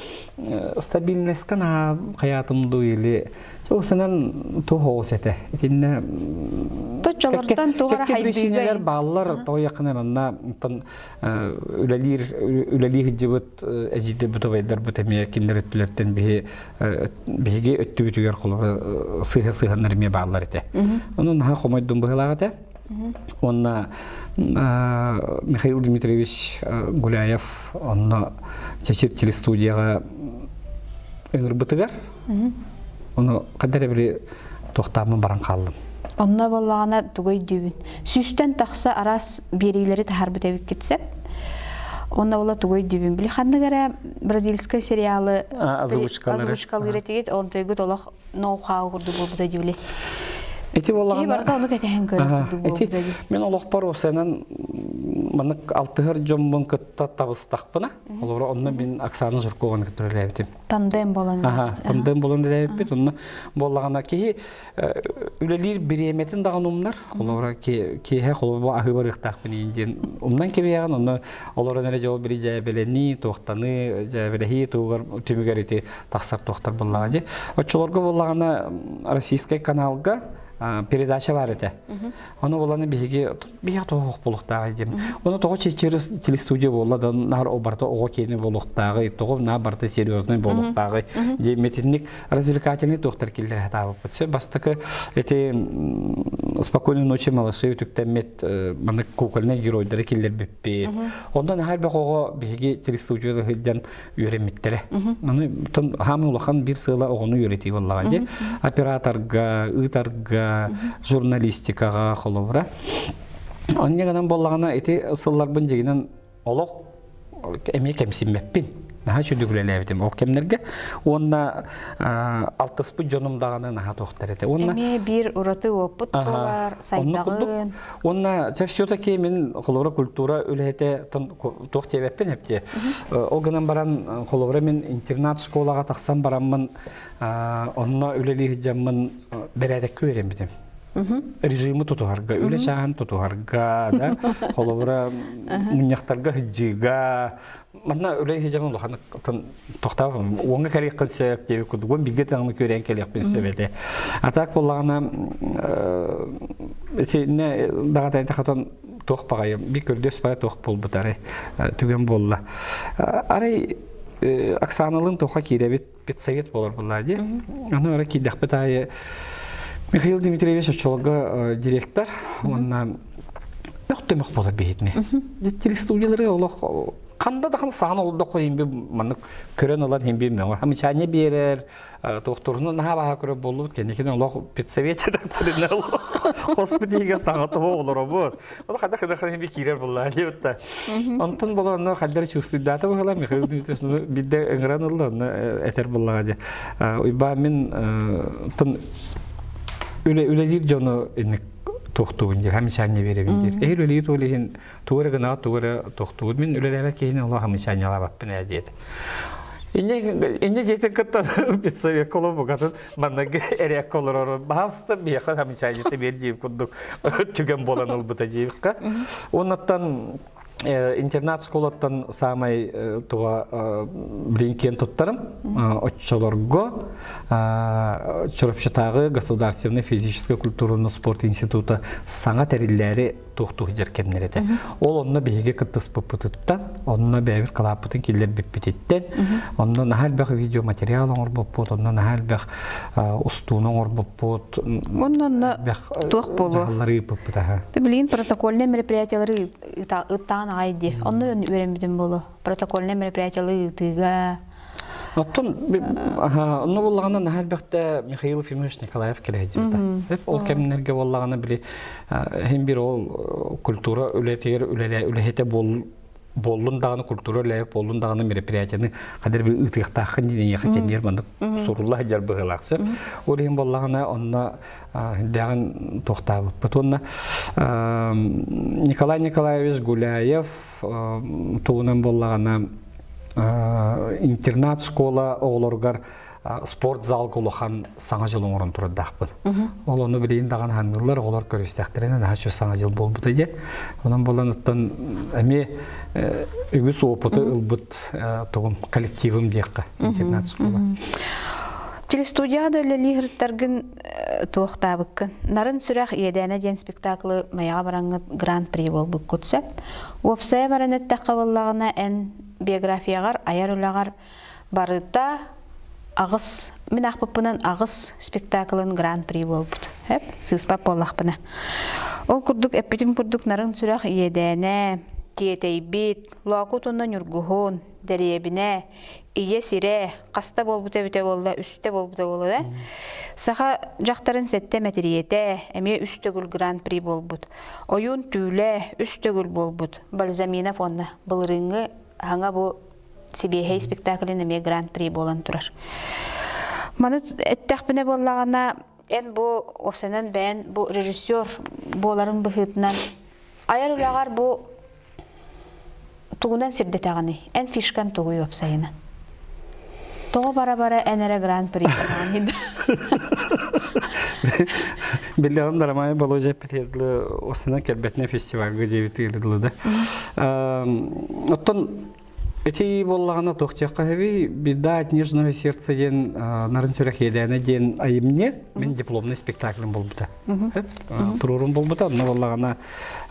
стабильностька наһаа хайаатым дуу или Осынан туох оҕус этэ. Итиннэ Точчолортон туох эрэ хайдыыгай бааллар тоҕо манна үлэлиир үлэлии сылдьыбыт эдьиийдэрбит убайдарбыт эмиэ кинилэр өттүлэртэн биһи биһиги өттүбүтүгэр холобура сыыһа сыһаннар эмиэ бааллар этэ. Ону наһаа хомойдум быһыылаах этэ. Уонна Михаил Дмитриевич Гуляев онно Чэчир телестудияҕа ыҥырбытыгар ону ханна эрэ били туохтааммын баран хааллым. Онно буоллаҕына тугу өйдүүбүн? Сүүстэн тахса араас биэриилэри таһаарбыт эбиккит сөп. Онно була тугу өйдүүбүн? Били ханнык эрэ бразильскай сериалы озвучкалыыр этигит, онтуйгут олох ноу-хау курдук буолбута дии Ити буоллаҕына Киһи барыта ону кэтэһэн көрөр курдук буолбута дии. Мин олохпор осенан маннык алтыһар дьоммун кытта табыстахпына, олору онно мин Оксана Жиркованы кытта үлэлээбитим. Тандем болан. Аха, тандем болан үлэлээбиппит. Онно буоллаҕына киһи үлэлиир бириэмэтин даҕаны умнар. Холобура киэһэ холобура аһыы барыахтаахпын иин диэн умнан кэбиһэҕин. Онно олорон эрэ дьол били дьээбэлэнии, туохтаныы, дьээбэлэһии туһугар түмүгэр ити тахсар туохтар буоллаҕа дии. Оччолорго буоллаҕына российскай каналга передача бар этэ. Ону буоллаҕына биһиги биһиэхэ тоҕо оһох буолуохтааҕый диэн. Ону тоҕо чечер телестудия буолла да наар барыта оҕо киэнэ буолуохтааҕый, тоҕо наар барыта серьезный буолуохтааҕый диэн итинник развлекательный туохтар киллэрэ сатаабыппыт. Сөп бастакы эти спокойной ночи малыши үтүктэммит маннык кукольнай геройдары киллэрбиппит. Онтон наһаа элбэх оҕо биһиги телестудияда сылдьан үөрэммиттэрэ. Аны хаамын улахан биир сыала оҕону үөрэтии буоллаҕа дии. Операторга, ыытарга, журналистикаҕа холобура. Онньа гынан буоллаҕына ити сылларбын дьигинэн олох эмиэ кэмсиммэппин. Наһаа үчүгэй үлэлээбитим ол кэмнэргэ. Уонна алтыспыт дьонум даҕаны наһаа туохтар этэ. Уонна эмиэ биир ураты опыт буолар, сайдаҕын. Уонна все-таки мин холобура культура үлэһитэ туох диэбэппин эптиэ. Ол гынан баран холобура мин интернат школаҕа тахсан бараммын онно үлэлии сылдьаммын бэрээдэккэ үөрэммитим. Режимы тутуһарга, үлэ чааһын тутуһарга, да, холобура мунньахтарга сылдьыыга, Манна үлэ иһи дьон улахан тохтообом. Уоҥҥа кэлиэххин сөп диэбит курдук. Уон бииргэ таҥны күрээн кэлиэхпин сөп этэ. А так буоллаҕына итиннэ даҕатай хатан туох баҕайым би көрдөс баҕа туох буолбут арай түгэн буолла. Арай Оксаналыын туохха киирэбит педсовет буолар буолла дии. Аны ара киирдэхпит аайы Михаил Дмитриевич оччолорго директор уонна мөх-төмөх буолар биһитини. Телестудиялары олох Ханда дахан сахан олдоххо химби маннык көрөн ылан химби мөҥө хамычаанньа биэрэр туохторунан наһаа баһа көрөр буоллубут кэнникин олох педсовете докторина хоспут иһигэр саҥа тоһо олоробут ол хада хада химби киирэр буллаа диэбит онтон була онно хаддары чувствуйдаата быһыла Михаил Дмитриевич биирдэ ыҥыран ылла онно этэр буллаҕа дьэ уйбаа мин тон үлэ үлэлиир дьону инник туохтуубун диир хамычаанньа биэрэбин диир эһил үлэлии туол иһин тугу эрэ гынаҕыт, тугу эрэ тохтугут. Мин үлэлээбэт киһини олох хамычаанньалаабаппын ээ диэтэ. Инньэ инньэ дьиэтин кытта педсовекка олорбукатын манныгы эрээккэ олорор баһаалыста биһиэхэ хамычаанньата биэр диир курдук түгэн буолан ылбыта диэбиккэ. Оннуттан интернат школаттан саамай туга билин киэн туттарым оччолорго Чурапчытааҕы государственный физическая культураны спорт института саҥа тэриллээри туох-туох дьэр кэмнэр этэ. Ол онно биһиги кыттыспыппытыттан, онно бэйэбит кылааппытын киллэрбиппититтэн, онно наһаа элбэх видеоматериал оҥорбуппут, онно наһаа элбэх устууну оҥорбуппут, Онно онно туох буолуо? дьаһаллары ыыппыппыт аха. Билигин протокольнай мероприятиялары ыттаан аҕай дии. Онно үөрэммитим буолуо. Протокольнай мероприятиялары ыытыыга Оттон онно буоллаҕына наһаа элбэхтэ Михаил Ефимович Николаев кэлэ сылдьыбыта. Ол кэмнэргэ буоллаҕына били иһин бир ол культура үлэтигэр үлэһитэ буоллун даҕаны культура үлэһит буоллун даҕаны мероприятияны хадыр bir ыытыахтааххын диэн эйиэхэ кэнниэр маннык сурулла сылдьар быһыылаах сөп. Ол иһин буоллаҕына онно дэҕин туохтаабыппыт. Уонна Николай Николаевич Гуляев тугунан буоллаҕына интернат школа оҕолоругар спорт залга улахан саҥа дьыл оҥорон турардаахпын. Ол ону билигин даҕаны ханыыллар, оҕолор көрүстэхтэринэ наһаа үчүгэй саҥа дьыл буолбута диэн. Онон буолан оттон эмиэ үгүс опыты ылбыт тугум коллективым диэххэ интернат школа. Телестудияҕа да үлэлии сырыттаргын туохтаабыккын. Нарын сүрэх иэдээнэ диэн спектаклы Майаҕа бараҥҥыт гран-при буолбуккут сөп. Уопсайа баран эттэххэ буоллаҕына, эн биографияҕар, айар үлэҕэр барыта аҕыс, мин аахпыппынан аҕыс спектаклын гран-при буолбут. Эп, сыыспат буоллахпына. Ол курдук эппитим курдук нарын сүрэх иэдээнэ, тиэтэйбит, Лоокут уонна Ньургуһун, Дэриэбинэ, Ийэ сирэ хаста буолбута эбитэ буолла, үстэ буолбута буолла да. Саха дьахтарын сэттэ мэтириэтэ эмиэ үс төгүл гран-при буолбут. Ойуун түүлэ үс төгүл буолбут. Бальзаминов уонна былырыыҥҥы хаҥа бу сибиэһэй спектаклин эмиэ гран-при буолан турар. Маны эттэхпинэ буоллаҕына, эн бу уопсайынан бэйэн бу режиссер буоларын быһыытынан айар үлэҕэр бу Тугунан сирдэтэҕиний? Эн фишкан тугуй уопсайынан? Тоҕо бара-бара эн эрэ гран-при Биллэҕим Дарамай Болодьа эппитигэр Астана кэлбэтинэ фестивальга диэбитигэр дылы да. Оттон ити буоллаҕына туох диэххэ сөбүй? Беда от нежного сердца диэн нарын сүрэх иэдээнэ диэн айымньы мин дипломный спектаклым буолбута. Туруорум буолбута. Онно буоллаҕына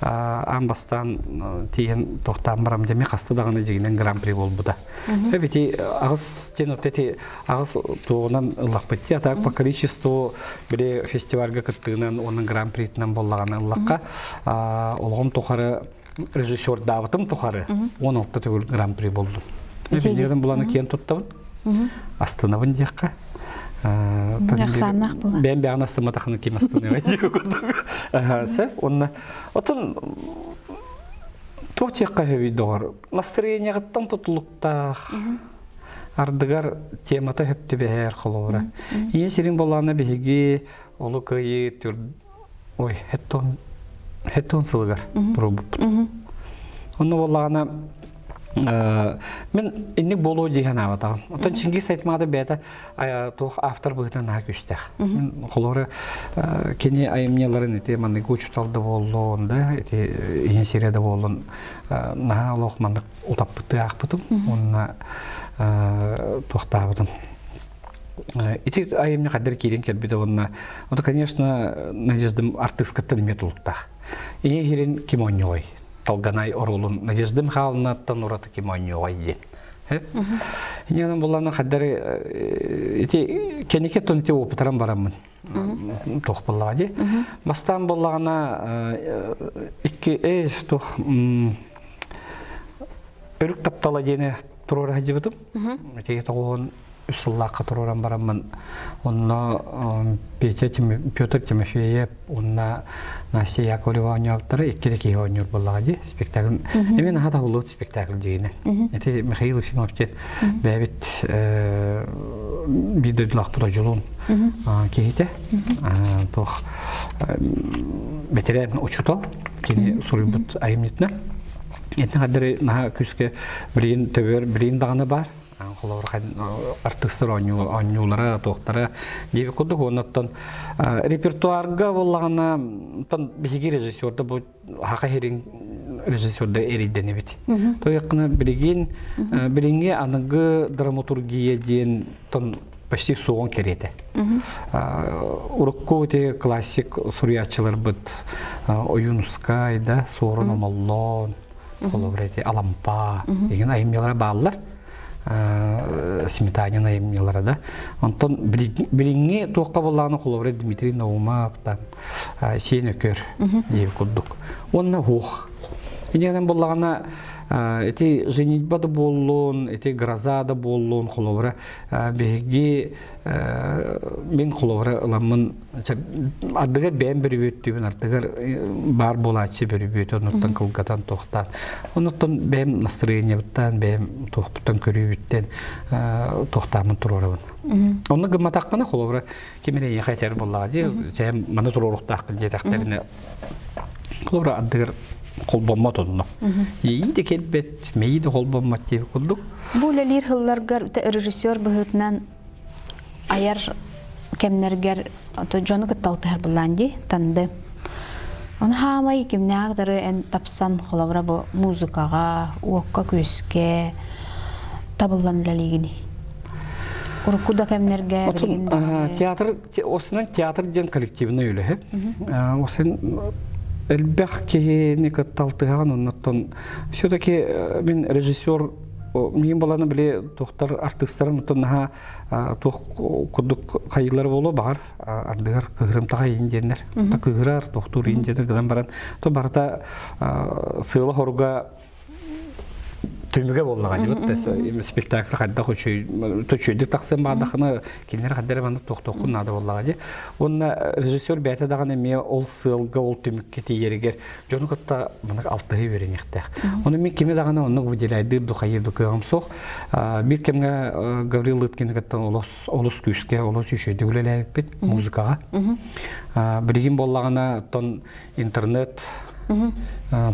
аан бастаан тиийэн тохтоон барам дьэ хаста даҕаны дьигинэн гран-при буолбута. Эбити аҕыс диэн вот эти аҕыс туоҕунан ыллахпыт а так по количеству били фестивальга кыттыынан уонна гран-притынан буоллаҕына ыллахха олоҕум тухары режиссердаабытым тухары 16 төгүл гран-при болдум. Билигин буланы киэн туттабын. Астынабын диэххэ. Ахсааннаах була. Бэйэм бэҕэн астымматахына ким астыныа диэх курдук. Сөп. Онно отон туох диэххэ сөбүй доҕор? Настроениеҕыттан тутулуктаах. Ардыгар темата хөп түбэһэр холобура. Ийэ сирин боллаана биһиги олу кыайыы түр ой хеттон хеттон сылыгар туруорбуппут. Онно буоллаҕына мин инник буолуо дии санаабатаҕым. Оттон Чингиз Айтматов бэйэтэ туох автор быһыытынан наһаа күүстээх. Холобура кини айымньыларын ити маннык учуутал да буоллун да ити ийэ сирэ да буоллун наһаа олох маннык утаппыттыы аахпытым уонна туохтаабытым. Ити айымньы хаддар киирэн кэлбитэ уонна это, конечно, Надежда артыыскаттан эмиэ тулуктаах. Ийэ иһирин ким оонньуой? Талганай оруолун Надежда Михайловнаттан ураты ким оонньуой диэн. Инньэ буллана хаддар ити кэники тон ити опытаран бараммын. Туох буллаҕа дии. Бастаан буллаҕына икки туох. Өрүк таптала диэни туруора сылдьыбытым. Ити 93 сыллаахха туруоран бараммын онно Петя Петр Тимофеев уонна Настя Яковлева оонньообуттара икки да киһи оонньуур буоллаҕа дии спектакль. Эмиэ наһаа табыллыбыт спектакль диигинэ. Ити Михаил Ефимов диэн бэйэбит биир дойдулаахпыт одьулуун киһитэ туох бэтэрээн учуутал кини суруйбут айымньытынан Итини хаддары наһаа күүскэ билигин төбөр билигин даҕаны баар. Холобур артыыстар оонньуулара, туохтара диэбит курдук. Оннуттан репертуарга буоллаҕына, оттон биһиги режиссерда бу хаха хирин режиссерда эрийдэнэбит. Тойоккына билигин билиҥҥи аныгы драматургия диэн тон почти суоҕун кэриэтэ. Урукку ити классик суруйааччыларбыт Ойуунускай да, Суорун Омоллоон, холобура ити Алампа деген айымньылара бааллар. Сметанин айымньылара да. Онтон билиҥҥи туохха буоллаҕына холобура Дмитрий Наумов там Сиэн Өкөр диэбит курдук. Уонна уох. Иннинэн буоллаҕына ити женитьба да буоллун, ити гроза да буоллун, холобура биһиги мин холобура ыламмын ардыгар бэйэм бөрүбүөттүүбүн ардыгар баар буолааччы бөрүбүөтү оннуттан кылгатан туохтаан оннуттан бэйэм настроениебыттан бэйэм туохпуттан көрүүбүттэн туохтааммын туруорабын онно гымматаххына холобура ким эрэ эйиэхэ этэр буоллаҕа дии сээм маны туруоруохтааххын диэтэхтэринэ холобура ардыгар холбоммот онно иэйии да кэлбэт мэйии да холбоммот диэбит курдук Бу үлэлиир сылларгар режиссер быһыытынан айар кэмнэргэр дьону кытта алтыһар былаан дии танды. Ону хаамай кимнээх дары эн тапсан холобура бу музыкаҕа, уокка-күөскэ табыллан үлэлиигиний? Урукку да кэмнэргэ билигин даҕаны театр осынан театр диэн коллективный үлэһит. Осын элбэх киһини кытта алтыһаҕын оннуттан все-таки мин режиссер миин баланы били туохтар артыыстарым оттон наһаа туох курдук хайыылар буолуо баҕар ардыгар кыһырымтаҕа иин диэннэр кыһырар тохтуур иин диэннэр гынан баран то барыта сыала хоруга түмүгэ буоллаҕа дии спектакль хайдах үчүгэй үчүгэйдик тахсыан баардахына кинилэр хайдах эрэ маннык тохтуоххун наада буоллаҕа дии уонна режиссер бэйэтэ даҕаны эмиэ ол сыалга ол түмүккэ тиийэригэр дьону кытта маннык алтыһыы үөрэниэхтээх. Ону мин кими даҕаны оннук выделяйдыыр духайыыр да кыаҕым суох. Биир кэмҥэ Гаврил Лыткины кытта олус олус күүскэ, олус үчүгэйдик үлэлээбиппит музыкаҕа. Билигин буоллаҕына оттон интернет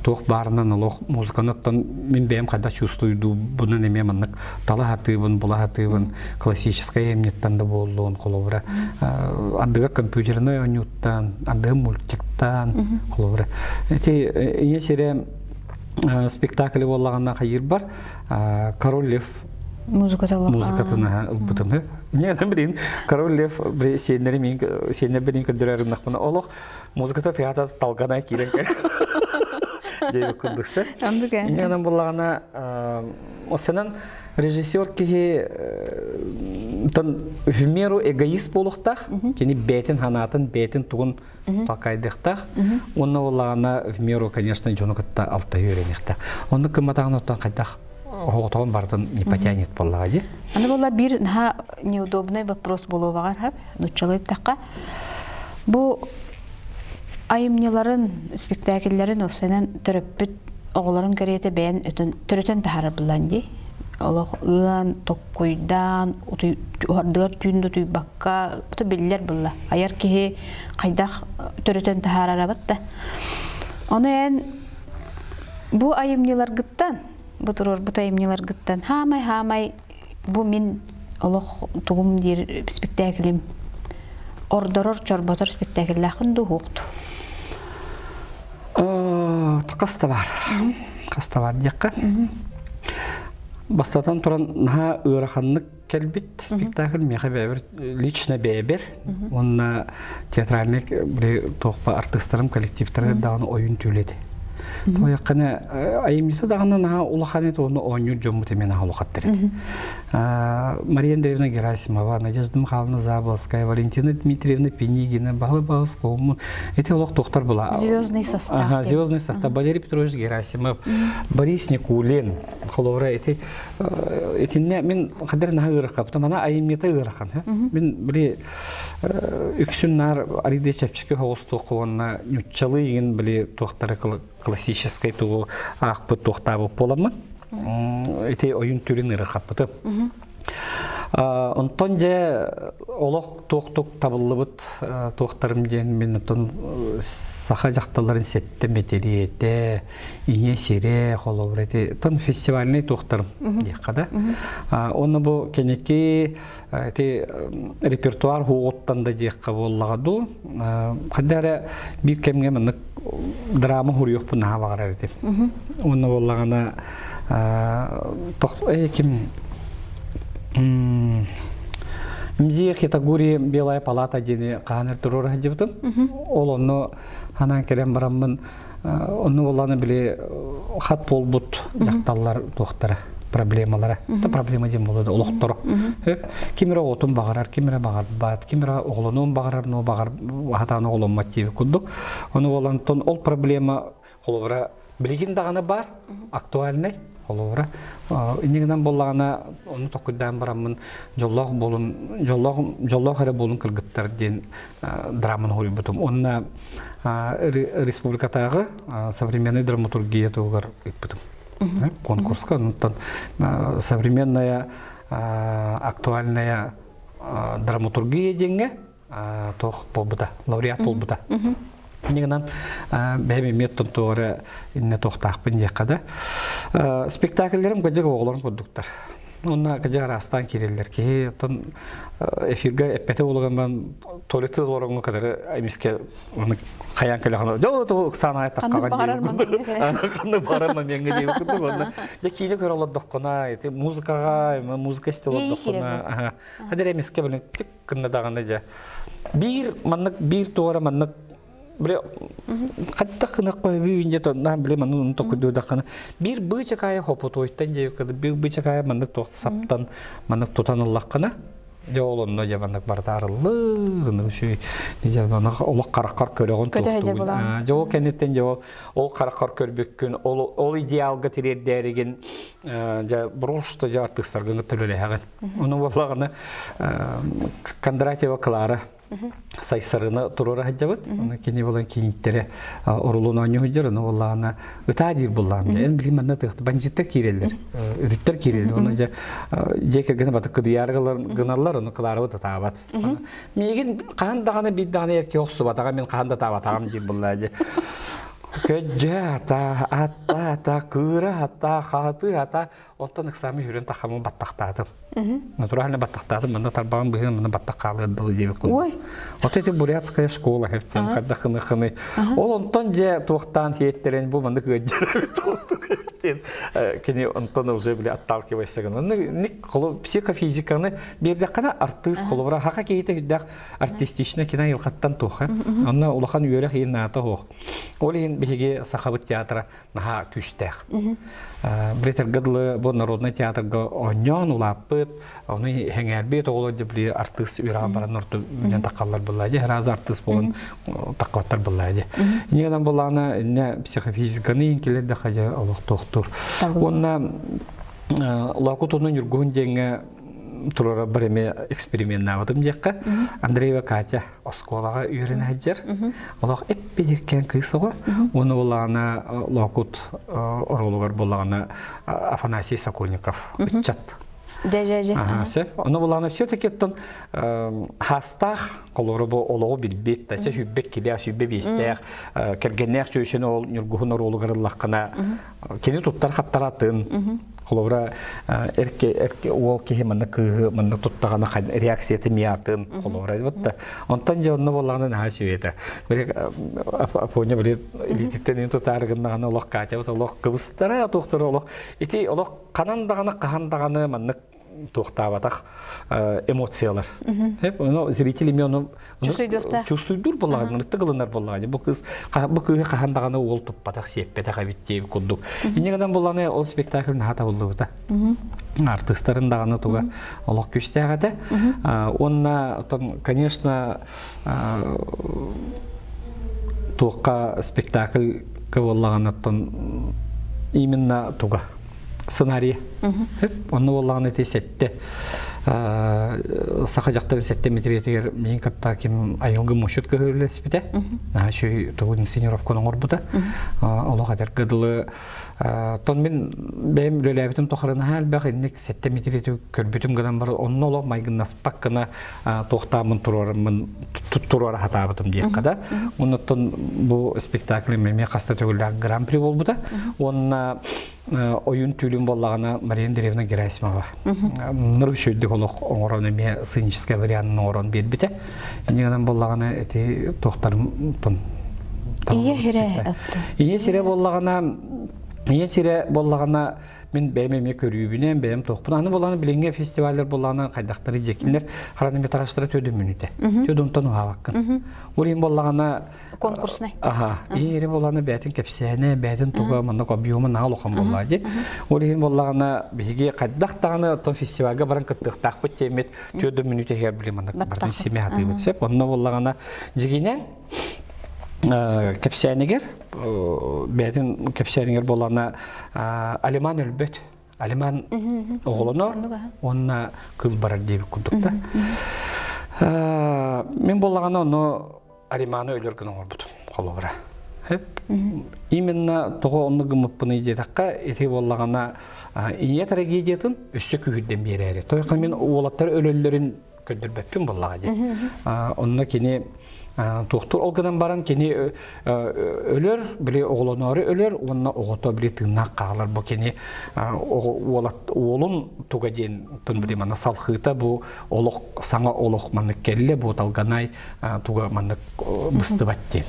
туох баарынан олох музыканы оттон мин бэйэм хайдах чувствуйдуубунан эмиэ маннык тала сатыыбын, була сатыыбын классическай эмньиттэн да буоллун холобура ардыгар компьютернай оонньууттан ардыгар мультиктаан холобура ити ийэ сирэ спектакль буоллаҕына хайыырбар Король Лев музыкатын ылбытым не билин Король Лев сиэннэри мин сиэннэр билин көрдөрөрүмнахпына олох музыката театр талганай киирэн диэбит курдук сэ инньэ буоллаҕына осынан режиссер киһи тон в меру эгоист буолуохтаах кини бэйэтин ханаатын бэйэтин тугун талкайдыахтаах уонна буоллаҕына в меру конечно дьону кытта алтайы үөрэниэхтээх оннук гымматаҕын оттон хайдах оҕотоҕун барытын не потянет буоллаҕа дии Аны буолла биир наһаа неудобный вопрос буолуоҕар хап нуччалыы эттэххэ бу айымньыларын спектакльлэрин осенен төрөппүт оҕолорун кэриэтэ бэйэн өтөн төрөтөн таһаарар буллан дии олох ыан токкуйдаан уһардыгар түүн да утуйбакка биллэр булла айар киһи хайдах төрөтөн таһаарарабыт да ону эн бу айымньыларгыттан бу туруорбут айымньыларгыттан хаамай хаамай бу мин олох тугум диир спектаклим ордорор чорботор спектакльлаахын дуһуохту Хас да бар. Хас да бар диэххэ. Бастатан туран наһаа ыараханнык кэлбит спектакль миэхэ бэйэбэр лично бэйэбэр уонна театральный туохпа артыыстарым коллективтара даҕаны ойун түүлэти. Тоҕойоххына айымньыта даҕаны наһаа улахан ет уонна оонньуур дьоммут эмиэ наһаа улахаттар эт. Мария Андреевна Герасимова, Надежда Михайловна Заболоцкая, Валентина Дмитриевна Пинигина, Баһылай Баһылыс Колмун. Эти олох тохтар была. Звездный состав. Ага, звездный состав. Валерий Петрович Герасимов, Борис Никулин. Холобура эти итинне мин хадер наһаа ыарахаппытым. Ана айымньыта ыарахан. Мин били үксүн наар арыйда чэпчэки соҕус туохха уонна ньуччалыы игин били туохтара классическай тугу аахпыт туохтаабыт буоламмын ити ойун түрүн ыарахаппытым. Онтон дьэ олох туохтук табыллыбыт туохтарым диэн мин оттон саха дьахталларын сэттэ мэтириэтэ, ийэ сирэ, холобура ити тон фестивальный туохтарым диэххэ да. Онно бу кэники ити репертуар хуоҕуттан да диэххэ буоллаҕа дуу хайда эрэ биир кэмҥэ маннык драма хуруйуохпун наһаа баҕарар этим уонна буоллаҕына ким Мзия Хитагури Белая палата диэни хаһан эр туруора сылдьыбытым. Ол онно ханаан кэлэн бараммын Онно буоллаҕына били хат буолбут дьахталлар туохтара проблемалара. Это проблема диэн буолуо олохторо. Ким эрэ оҕотун баҕарар, ким эрэ баҕарбат, ким эрэ оҕолонуон баҕарар, но баҕар хатаан оҕоломмот диэбит курдук. Ону буолантон ол проблема холобура билигин даҕаны баар, актуальнай холобура. Иннигинэн буоллаҕына ону токуйдаан бараммын дьоллоох буолун, дьоллоох дьоллоох эрэ буолун кыргыттар диэн драманы хоруйбутум. Уонна республикатааҕы современная драматургия туһугар ыыппытым. Конкурска онтон современная актуальная драматургия диэҥҥэ туох буолбута, лауреат буолбута. Иннигинэн бэйэм эмиэ туора инне туохтаахпын диэххэ да. Спектакльлэрим кыдьык оҕолорум курдуктар. Онно кыдьык араастаан киирэллэр. Киһи оттон эфиргэ эппэтэ буолуган баран туалетты олороҥҥо кытары эмискэ аны хайаан кэлэххинэ дьэ ол ыксаан аайы таххаҕын диэбит ханнык баҕарар момеҥҥа диэбит курдук уонна дьэ киинэ көрө олордоххуна ити музыкаҕа музыка истэ олордоххуна хадэр эмискэ блин тик гынна даҕаны дьэ биир маннык биир туора маннык били хаттах гынахха бүүн дьэ тоннаан били маннык ону токуйдуудаххына биир быычакаайа хопутуойтан диэбиккэ биир быычакаайа маннык туох саптан маннык тутан ыллаххына дьэ ол онно дьэ маннык барыта арыллыр ыннык үчүгэй дьэ маннык олох хараххар көрөҕүн туохтуугун дьэ ол кэнниттэн дьэ ол ол хараххар көрбүккүн ол ол идеалга тириэрдээригин дьэ просто дьэ артыыстаргын кытта үлэлэһэҕин ону буоллаҕына Кондратьева Клара сайсарыны туруора сылдьабыт. Оны кини булан киниттэрэ орулун оонньуу сылдьар, ону буоллаҕына ытаа диир буллаҕым. Эн билим манна тыахты бандьыттар киирэллэр, өрүттэр киирэллэр. Оны дьэ дьиэ кэргэнэ баты кыдыйаары гыналлар, ону Кларабыт ытаабат. Миигин хаһан даҕаны биир даҕаны эркэ охсубатаҕа, мин хаһан да ытаабатаҕым диир буллаа дьэ. Көдьө ата, атта ата, кыыра ата, хаатыы ата, Оттон ыксаамы хүрэн тахамын баттахтаатым. Натурально баттахтаатым, манна тарбаҕым быһыын манна баттах хаалыар дылы диэбит курдук. Ой. Ото ити бурятская школа хэптен хадда хыны хыны. Ол онтон же туохтаан хиэттерен бу маннык ыаддьар кини онтон уже били отталкивайся гына. Ник холу психофизиканы биэрдэххинэ артыыс холобура хаха киһитэ үрдээх артистична кина йылхаттан туоха. Онно улахан үөрэх иһин наата суох. Ол иһин биһиги сахабыт театра наһаа күүстээх. Бретергэ дылы бу народнай театрга оонньоон улааппыт, ону хэҥээрбит оҕолор дьэ били артыыс үөрэҕэ баран орто билэн таххаллар былаа дьэ разы артыыс буолан таххабаттар былаа дьэ. Иннигэнэн булаана инне психофизиканы инкилер да хажа олохтоохтур. Уонна Лоокутуну Ньургуһун диэҥҥэ туруора бар эмиэ эксперименнаабытым диэххэ. Андреева Катя оскуолаҕа үөрэнэ сылдьар. Олох эппиэдиккэн кыыс оҕо. Уонна буоллаҕына Лоокут оруолугар буоллаҕына Афанасий Сокольников ыччат. Дьэ-дьэ-дьэ. Сөп. Ону буоллаҕына все-таки оттон хаастаах холоро бу олоҕу билбит, тача сүббэт килээх, сүббэ биэстээх, кэргэннээх чүөчэн ол Ньургуһун оруолугар ыллаххына кини туттар хаптаратын холобура эрке эрке уол киһи манна кыыһы манна туттаҕына реакцията миатын холобура вот онтон дьэ онно буоллаҕына наһаа үчүгэй били Афоня били илиититтэн тутаары гыннаҕына олох Катя олох кыбыстара туохтара олох ити олох ханан даҕаны хаһан даҕаны маннык. туохтаабатах эмоциялар. Ону зритель эмиэ ону чувствуйдуур буоллаҕына, ынырыктык ылынар буоллаҕына, бу кыыс бу кыыһы хаһан даҕаны уол туппатах, сиэппэтэх эбит диэбит курдук. Инньэ гынан буоллаҕына ол спектакль наһаа табыллыбыта. Артыыстарын даҕаны туга олох күүстээх этэ. Уонна оттон, конечно, туохха спектакль буоллаҕына оттон именно туга сценарий. Онно буоллаҕына ити сэттэ саха дьахтарын сэттэ мэтириэтигэр миин кытта ким айылгы мощут көһөрүлэспитэ. Наһаа үчүгэй тугу инсценировканы оҥорбута. Олох этэргэ дылы тон мин бэйэм үлэлээбитим тухары наһаа элбэх инник сэттэ мэтириэти көрбүтүм гынан баран онно олох майгыннаспак гына туохтааммын туруораммын туруора сатаабытым диэххэ да. Оннуттан бу спектакль эмиэ хаста төгүллээх гран-при буолбута. Уонна ойун түүлүн буоллаҕына Мария Андреевна Герасимова ныр үчүгүйдүк олох оҥорон эмиэ сценическай варианын оҥорон биэрбитэ. Инньэ гынан буоллаҕына ити туохтарым Ийэ сирэ Ийэ сирэ буоллаҕына Ийэ сирэ буоллаҕына мин бэйэм эмиэ көрүүбүнэн бэйэм туохпун аны буоллаҕына билиҥҥи фестиваллар буоллаҕына хайдахтары дьиэкиннэр хронометражтара төдүн мүнүүтэ төдүнтэн уһаабаккын ол иһин буоллаҕына конкурснай аха иһири буоллаҕына бэйэтин кэпсээнэ бэйэтин туга маннык объема наһаа улахан буоллаҕа дии ол иһин буоллаҕына биһиги хайдах даҕаны оттон фестивальга баран кыттыахтаахпыт диэммит төдүн мүнүүтэ иһигэр били маннык бартын симэ сатыыбыт сөп онно буоллаҕына дьигинэн кэпсээнигэр бэйэтин кэпсээнигэр буоллаҕына алиман өлбөт алиман оҕолонор уонна кыл барар диэбит курдук да мин буоллаҕына ону алиманы өлөр гына оҥорбутум холобура именно тоҕо оннук гыммыппыный диэтэххэ ити буоллаҕына ийэ трагедиятын өссө күүһүрдэн биэрээри тойхон мин уолаттар өлөллөрүн көрдөрбөппүн буоллаҕа дии. Онно кини туохтуур ол гынан баран кини өлөр, били оҕолоноору өлөр уонна оҕото били тыыннаах хаалар бу кини уолат уолун туга диэн тун били манна салхыыта бу олох саҥа олох маннык кэллэ бу талганай туга маннык быстыбат диэн.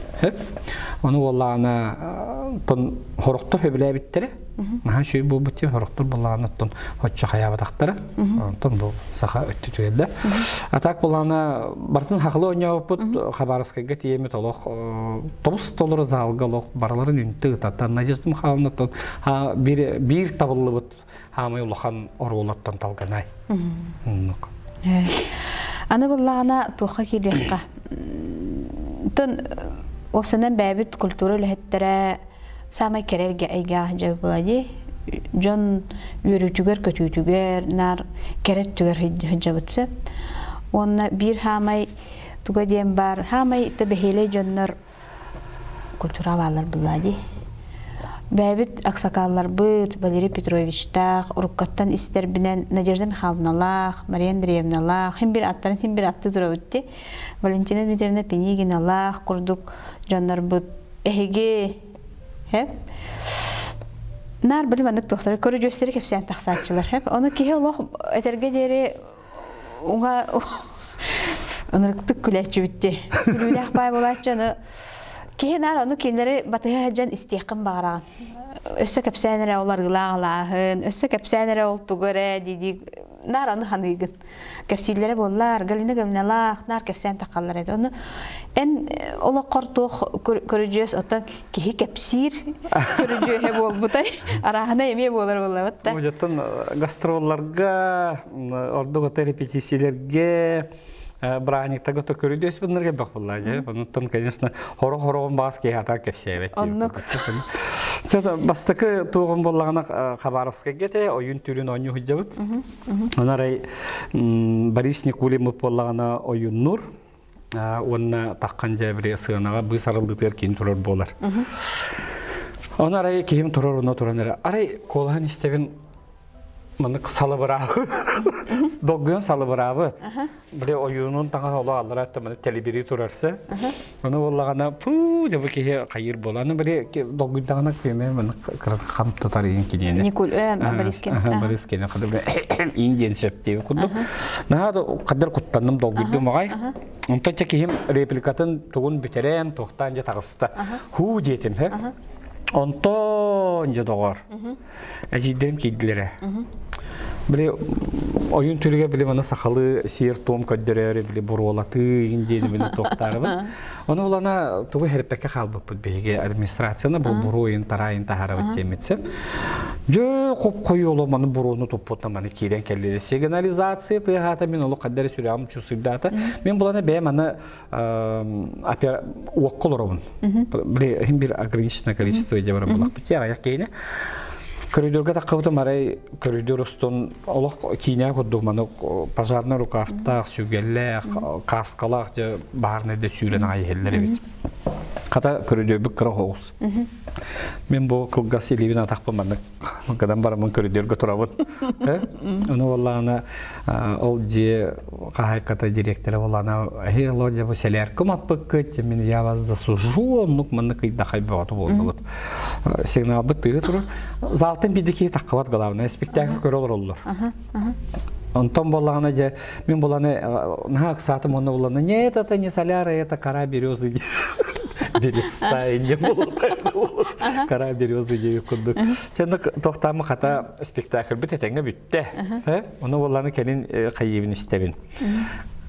Ону уоллаана тон хорохтор хөбүлээбиттэрэ Наһаа үчүгэй буолбут диэн сорохтор буоллаҕына оттон оччо хайаабатахтара. Онтон бу саха өттүтүгэр да. А так буоллаҕына барытын хахылы оонньообуппут Хабаровскайга тиийэммит олох тобус толору залга олох барыларын үнтү ытатан Надежда Михайловна оттон биир, биир табыллыбыт хаамай улахан оруолаттан талганай. Оннук. Аны буллаҕына туохха киириэххэ. Тон уопсанан бэйэбит культура үлэһиттэрэ саамай кэрэ эйгэҕэ дьэ буолла дии. Дьон үөрүүтүгэр-көтүүтүгэр наар кэрэ өттүгэр сылдьабыт сөп. Уонна биир хаамай туга диэн баар, хаамай да бэһиэлэй дьоннор культура бааллар буолла дии. Бэйэбит аксакаалларбыт Валерий Петровичтаах, уруккаттан истэрбинэн Надежда Михайловналаах, Мария Андреевналаах, хим бир аттарын хим бир атты турабыт дии. Валентина Дмитриевна Пинигиналаах курдук дьоннорбут эһиги хэп наар били маннык туохтары көрүдьүөстэри кэпсээн тахсааччылар хэп ону киһи олох этэргэ диэри уҥа ынырыктык күлээччибитти күлүүлээх баай буолааччы ону киһи наар ону кинилэри батыһа сылдьан истиэххин баҕараҕын өссө кэпсээн эрэ ол арыылаах алааһын өссө кэпсээн эрэ ол тугу эрэ дии наар ону саныыгын кэпсииллэрэ буоллар, Галина Гавриналаах наар кэпсээн таххаллар этэ. Ону эн олоххор туох көрүдьүөс оттон киһи кэпсиир көрүдьүөһэ буолбутай арааһына эмиэ буолар буоллабыт да. Оттон гастролларга, ордук ото репетициялэргэ браниктарга то көрүдүөс буннарга бөх булла же. Онуттан, конечно, хоро-хороҕун баас киһи атаа кэпсээбэт. Оннук. Чата бастакы туоҕун буоллаҕына Хабаровскайга те ойун түрүн оонньуу сылдьабыт. Онон арай Борис Никулин буоллаҕына ойуннуур уонна таххан дьэ сыанаҕа быыс арыллыытыгар киин турар буолар. Оны арай киһим турар онно туран эрэ арай куолаһан истэбин маннык салыбыраабыт долгуйан салыбыраабыт Били ойуунун таҥас оло аллара өттө маны тэлибири турарса. Ону буоллаҕына пуу дьэ бу киһи хайыр буола. Аны били долгуйдаҕына күөмэ маны хам тутар иин киниэни. Никуль Борискин. Борискин иин диэн сөп диэби курдук. Наһаа да қадар куттанным долгуйдум аҕай. Онтон чэ киһим репликатын тугун бүтэрэн туохтаан дьэ таҕыста. Хуу диэтим хэ. Онтон дьэ доҕор. Эдьиийдэрим киирдилэрэ. Били ойун түрүгэ били маны сахалыы сиэр-туом көрдөрөөрү били буруолатыы иҥин диэни мин туохтаарыбын. Ону улана тугу хэрпэккэ хаалбыппыт биһиги администрацияны бу буруойун тараайын таһаарабыт диэммитсэ. Дьэ хоп-хойу оло маны буруону туппутна маны киирэн кэллилэр. Сигнализация тыаһаата мин олох хаддары сүрэҕим чусуйдаата. Мин булана бэйэм аны уокка олоробун. Били иһин бир ограниченное количество идея баран булахпыт аҕыйах киһини. Көрүдүөргэ таххыбытым арай көрүдүөр устун олох киинэ курдук маны пожарный рукавтаах, сүгэллээх, каскалаах дьэ баһаарнай да сүүрэн аҕай иһэллэр эбит. Хата көрүдүөрбүт кыра оҕус. Мин бу кылгас илиибин атахпын маннык гынан бараммын көрүдүөргө турабын. Ону буоллаҕына ол дьиэ хаһаайката директора буоллаҕына эһи Володя бу сэлээркэ умаппыккыт мин я вас засужу оннук маннык ыйдахай бөҕөтө буоллубут. Сигналбыт тыыһы турар. Залтан биирдэ киһи таххыбат главное спектакль көрө олороллор. Онтон буоллаҕына дьэ мин буланы наһаа ыксаатым уонна буланы нет это не соляра это кора березы береста не кора березы диэбит курдук чэнник тохтаамы хата спектакльбит этэҥҥэ бүттэ ону буолланы кэлин хайыыбын истэбин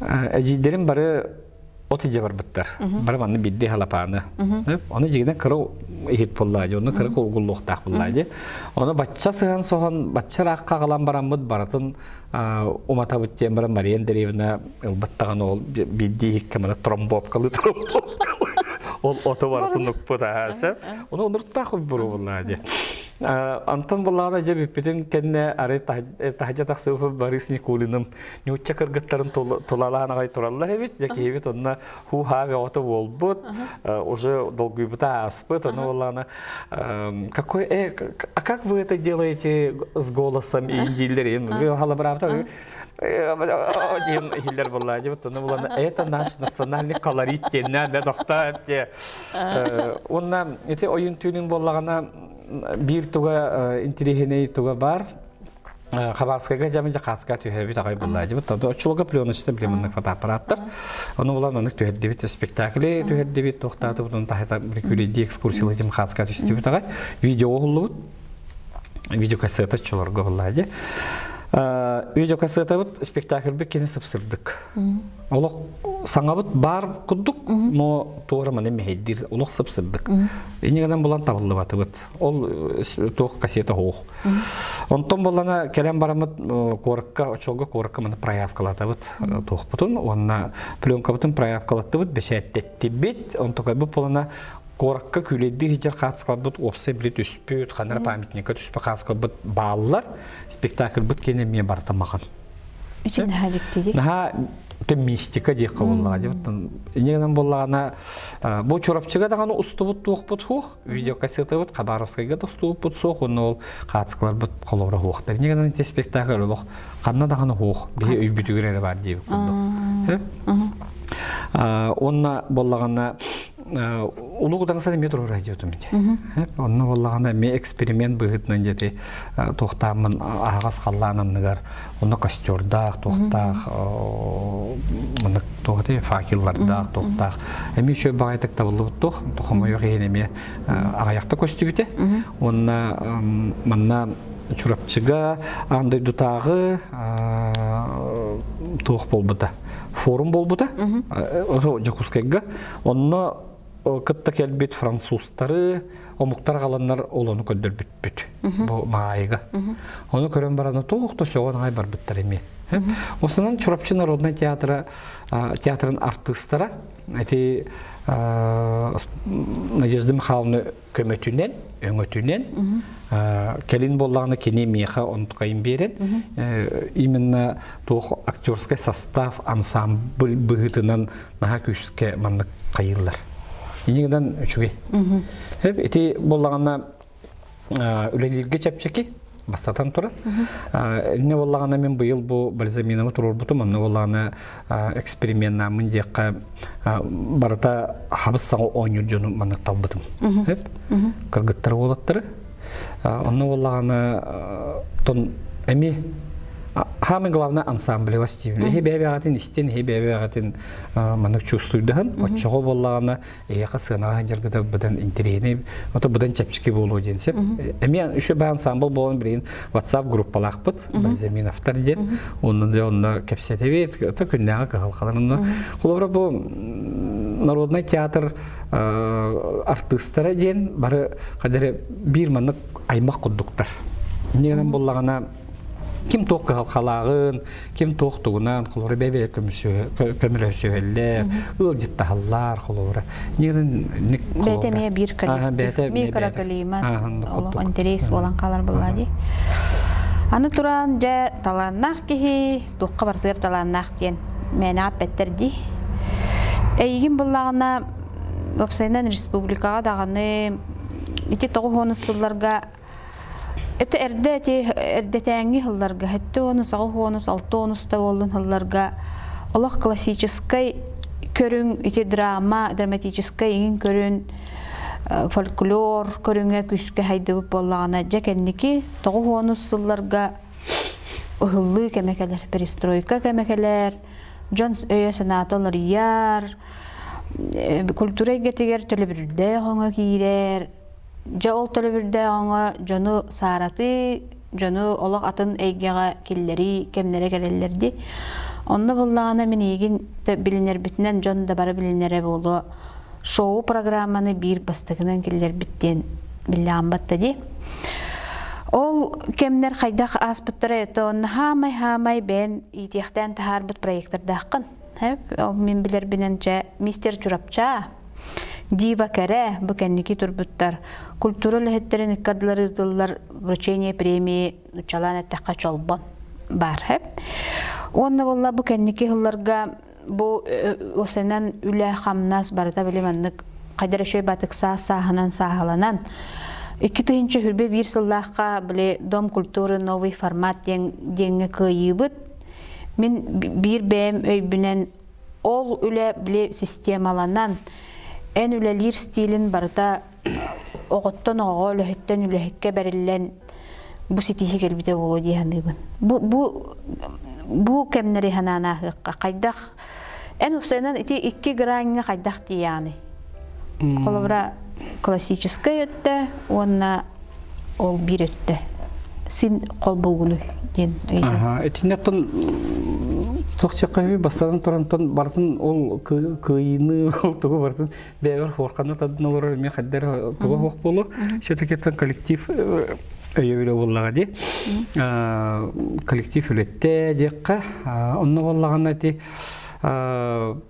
эдьиийдэрим бары от идьэ барбыттар. Бары манна биирдии халапааны. Ону дьигинэн кыра иһит буоллаа дии, онно кыра кулгуллуохтаах буоллаа дии. Ону бачча сыһан соһон, бачча ыраахха аҕалан бараммыт барытын уматабыт диэн баран Мария Андреевна ылбыттаҕын ол биирдии иһиккэ маны тромбовкалыы тромбовкалыы ол оту барытын укпут аһаа сөп. Ону онуруттаах буруо буоллаа дии. Антон буоллаҕына дьэ бүппүтүн кэннэ арай таһдьа тахсыбыт Борис Никулиным ньуучча кыргыттарын тулалаан аҕай тураллар эбит. Дьэ киһибит онно хуу-хаа бөҕөтө буолбут, уже долгуйбута ааспыт. Ону буоллаҕына какой а как вы это делаете с голосом дииллэр халабыраабыта диэн иһиллэр буоллаа дьэ ону булан это наш национальный колорит диэннээн да тохтоо те уонна ити ойун түүнүн буоллаҕына биир туга интириэһинэй туга бар Хабаровскайга дьамын Хацка түһэбит аҕай буллаадьыбыт. Тобу оччолорго пленочный племенных фотоаппараттар. Ону булан маннык түһэрдибит спектакли түһэрдибит, туохтаатыбыт, оны таһыта күлүйдии экскурсиялы Хацка түстүбүт аҕай. Видео оһуллубут. Видеокассета оччолорго буллаадьы. Видеокассетабыт спектакльбит кини сыпсырдык. Олох саҥабыт баар курдук, но туора маны мэһэйдиир олох сып-сырдык. Иннигэнэн булан табыллыбатыбыт. Ол туох кассета суох. Онтон боллана кэлэн бараммыт куоракка, очолго куоракка маны проявкалатабыт туохпутун, уонна пленкабытын проявкалаттыбыт, бэчээттэттибит. Онтукайбыт болана куоракка күүлэйдии сылдьар хаацкаларбыт уопсай били түспүт, ханара памятникка түспүт хаацкаларбыт бааллар. Спектакльбыт киэнэ эмиэ барыта махан. Үчүн наһаа дьиктиги. Наһаа мистика диэххэ буоллаҕа дии. Инньэ буоллаҕына бу Чурапчыга даҕаны устубут туохпут суох, видеокассетабыт Хабаровскайга да устубуппут суох, уонна ол хаацкаларбыт холобура суохтар. Инньэ гынан ити спектакль олох ханна даҕаны суох, биһи өйбүтүгэр эрэ баар диэбит курдук. Уонна буоллаҕына Улуу Кудаҥсан эмиэ туруора диэтим ити. Онно буоллаҕына эмиэ эксперимент быһыытынан диэти туохтааммын аһаҕас халлаан анныгар онно костердаах, туохтаах маннык туох этэй факеллардаах, туохтаах эмиэ үчүгэй баҕайытык табыллыбыт туох хомойуох иһин эмиэ аҕыйахта көстүбүтэ. Уонна манна Чурапчыга аан дойдутааҕы туох буолбута форум буолбута Дьокуускайга Онно кытта кэлбит французтары, омуктар аҕаланнар ол ону көрдөрбүппүт бу Маайыга. Ону көрөн баран туох да сөҕөн аҕай барбыттар эмиэ. Осынан Чурапчы народнай театра театрын артыыстара эти Надежда Михайловна көмөтүнэн, өҥөтүнэн кэлин буоллаҕына кини миэхэ онтукайын биэрэн именно туох актерскай состав ансамбль быһыытынан наһаа күүскэ маннык хайыыллар. Инигинэн үчүгэй. Ити буоллаҕына үлэлииргэ чэпчэки бастатан туран. Инне буоллаҕына мин быйыл бу бальзаминабы туруорбутум, онно буоллаҕына эксперименнааммын диэххэ барыта хабыс саҥа оонньуур дьону маннык талбытым. Кыргыттары уолаттары. Онно буоллаҕына тон эмиэ. Самое главное ансамблева стиль. Эһи бэйэ-бэйэҕитин истин, эһи бэйэ-бэйэҕитин маннык чувствуйдаһын, оччоҕо буоллаҕына эйиэхэ сыанаҕа сылдьаргыта быдан интэриэһинэй, ото быдан чэпчэки буолуо диэн сөп. Эмиэ үчүгэй баҕа ансамбл буолан билигин WhatsApp группалаахпыт, Бальзаминовтар диэн. Онно дьэ онно кэпсэтэбит, ото күннээҕи кыһалҕалар онно. Холобура бу народный театр артыыстара диэн бары хадары биир маннык аймах курдуктар. Инньэ гынан буоллаҕына ким туох кыһалҕалааҕын, ким туох тугунан, холобура бэйэ-бэйэ көмөлөсүһэллэр, ыалдьыттаһаллар, холобура. Бэйэтэ эмиэ биир коллектив, микроклимат, олох интерес буолан хаалар буолла дии. Аны туран, дьэ, талааннаах киһи, туохха барытыгар талааннаах диэн мээнэ эппэттэр дии. Эйигин буллаҕына, уопсайынан республикаҕа даҕаны ити 90 сылларга Это эрдэ ити эрдэтээҥҥи сылларга сэттэ уонус, аҕыс уонус, алта уонус да буоллун сылларга олох классическай көрүҥ ити драма, драматическай иҥин көрүн фольклор көрүҥэ күүскэ хайдыбыт буоллаҕына дьэ кэнники 90 сылларга ыһыллыы кэмэ кэлэр, перестройка кэмэ кэлэр, дьон өйө-санаата уларыйар, культура эйгэтигэр төлөбүрдээх өҥө киирэр, Дьэ ол төлөбүрдээх оҥо дьону сааратыы, дьону олох атын эйгэҕэ киллэрии кэмнэрэ кэлэллэр дии. Онно буоллаҕына мин эйигин билинэрбитинэн дьон да бары билинэрэ буолуо шоу программаны биир бастакынан киллэрбит диэн биллэҕим батта дии. Ол кэмнэр хайдах ааспыттара это онно хаамай-хаамай бэйэн иитиэхтээн таһаарбыт проектордааххын. Ол мин билэрбинэн чэ мистер Чурапча Дива кэрэ, бу кэнники турбуттар. Культура үлэһиттэрин ыккардылар ыытыллар вручение премии нуччалаан эттэххэ чолбон баар хэп. Уонна буолла бу кэнники сылларга бу осенан үлэ-хамнас барыта били маннык хайдар үчүгэй батык саас сааһынан сааһыланан 2021 сыллаахха били Дом культуры новый формат диэн диэҥҥэ кыайыыбыт. Мин биир бэйэм өйбүнэн Ол үлэ били системаланан, эн үлэлиир стилин барыта оҕоттон оҕоҕо, үлэһиттэн үлэһиккэ бэриллэн бу ситиһии кэлбитэ буолуо дии саныыбын. Бу бу бу кэмнэри санаан ааһыахха. Хайдах эн уопсайынан ити икки граҥҥа хайдах тиийэҕиний? Холобура, классическай өттө уонна ол биир өттө син холбуугунуй диэн ыйытар. Итиннэ оттон туох диэххэ бастатан туран барытын ол кыайыыны ол тугу барытын бэйэбэр хуорханна тадын олорор эмиэ хайдах туга суох буолуо. Все-таки коллектив өйөбүлэ буоллаҕа дии. Коллектив үлэттэ диэххэ. Онно буоллаҕына ити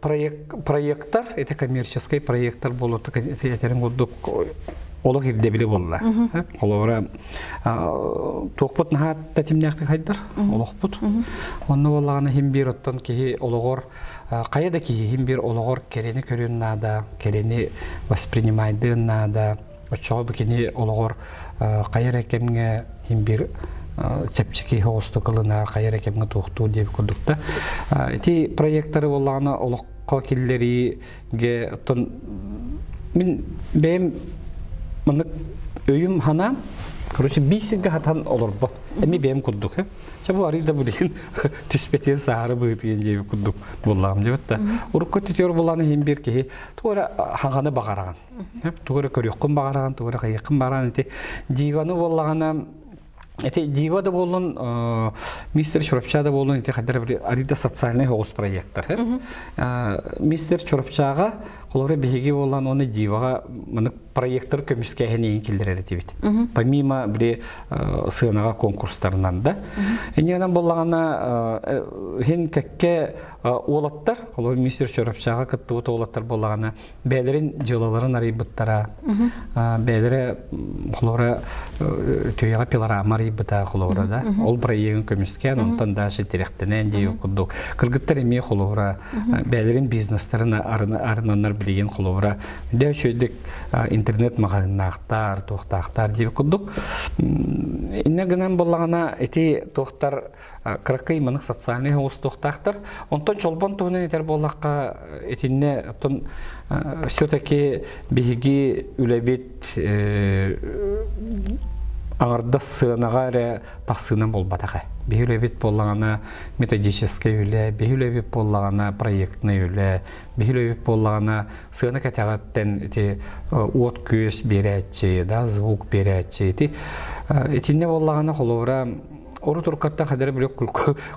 проект проекттар это коммерческий проекттар буолуо этэрин курдук олох ирдэбили буолла. Холобура туохпут наһаа тэтимнээхтик хайдар олохпут. Онно буоллаҕына иһин биир оттон киһи олоҕор хайа да киһи иһин биир олоҕор кэрэни көрүөн наада, кэрэни воспринимайдыан наада. Оччоҕо бу кини олоҕор хайа эрэ кэмҥэ иһин биир чэпчэки оҕустук ылынар, хайа эрэ кэмҥэ туохтуур диэбит курдук да. Ити проекттары буоллаҕына олоххо киллэриигэ оттон мин бэйэм маннык өйүм ханаам, короче, биир сиргэ хатан олорбот. Эми бэйэм курдук. Чэ бу арый да билигин түспэтиэн саһары быһыытыйан диэбит курдук буоллаҕым диэбит да. Урукку өттүтүгэр буоллаҕына иһин биир киһи тугу эрэ хаҥаны баҕараҕын. Тугу эрэ көрүөххүн баҕараҕын, тугу эрэ хайыаххын баҕараҕын ити диваны буоллаҕына ити дива да буоллун мистер Чурапча да буоллун ити хайдар арыйда социальный оҕус проекттар мистер Чурапчаҕа холобура биһиги буоллан уонна диваҕа маны проекттар көмүскээһин иһин киллэрэр этибит помимо били сыанаҕа конкурстарынан да иннинэн буоллаҕына хин кэккэ уолаттар холобура мистер Чурапчаҕа кыттыбыт уолаттар буоллаҕына бэйэлэрин дьыалаларын арыйбыттара бэйэлэрэ холобура төйөҕө пилорама арыйбыта холобура да ол бырайыагын көмүскээн онтон дальше тирэхтэнэн диэ курдук кыргыттар эмиэ холобура бэйэлэрин бизнестарын арынаннар билигин холобура дэ үчүгэйдик интернет маҕаһыыннаахтар туохтаахтар диэбит курдук иннэ гынан буоллаҕына ити туохтар кыракый маннык социальнай оҥостуохтаахтар. Онтон чолбон туһунан этэр буоллахха, итиннэ оттон все-таки биһиги үлэбит Аҥардас сыанаҕа эрэ тахсыынан буолбатах ээ. Биһи үлэбит буоллаҕына методическай үлэ, биһи үлэбит буоллаҕына проектнай үлэ, биһи үлэбит буоллаҕына сыана кэтэҕиттэн ити уот-күөс биэрээччи, да, звук биэрээччи. Ити итиннэ буоллаҕына холобура урут уруккаттан хадара били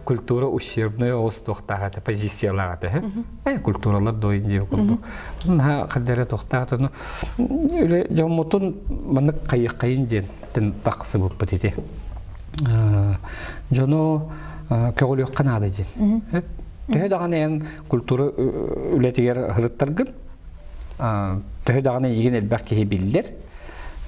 культура ущербная оҕус туохтаах этэ, позициялаах этэ. Э, культуралар дойун диэби курдук. Наһаа хадара туохтаах этэ. Үлэ дьоммутун маннык хайыаххайын диэн тахсыбыппыт ити. Дьону көҕүлүөххэ наада диэн. Төһө даҕаны эн культура үлэтигэр сырыттаргын, төһө даҕаны эйигин элбэх киһи биллэр,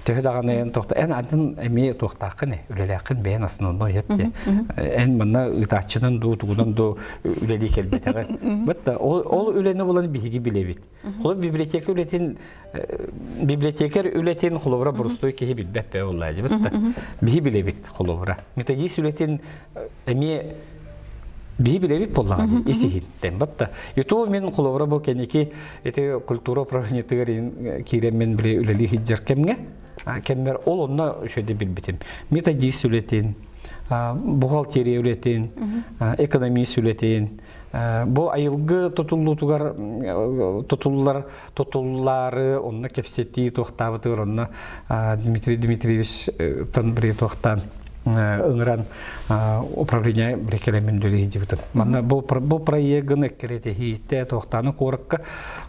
төһө даҕаны эн туохта эн атын эмиэ туохтааххын үлэлээххин бэйэн основной эп эн манна ыытааччынан дуу тугунан дуу үлэлии кэлбэтэҕин. Бытта ол ол үлэни булан биһиги билэбит. Холобур библиотека үлэтин библиотекарь үлэтин холобура боростуой киһи билбэт бэ буоллаа дии бытта. Биһи билэбит холобура. Методист үлэтин эмиэ биһи билэбит буоллаҕа дии ис иһиттэн батта. И то мин холобура бу кэнники ити культура управлениетыгар киирэн мен били үлэлии сылдьар кэмҥэ кэммэр ол онно үчүгэйдик билбитим. Методист үлэтин, бухгалтерия үлэтин, экономист үлэтин, Бу айылгы тутуллуутугар тутуллар тутуллаары онно кэпсэтии туохтаабытыгар онно Дмитрий Дмитриевич тон бри туохтаан ыҥыран управление бирекелемин үлэлиһдьибитим. Манна бу бу проегын эккирэтиһиитэ туохтааны куоракка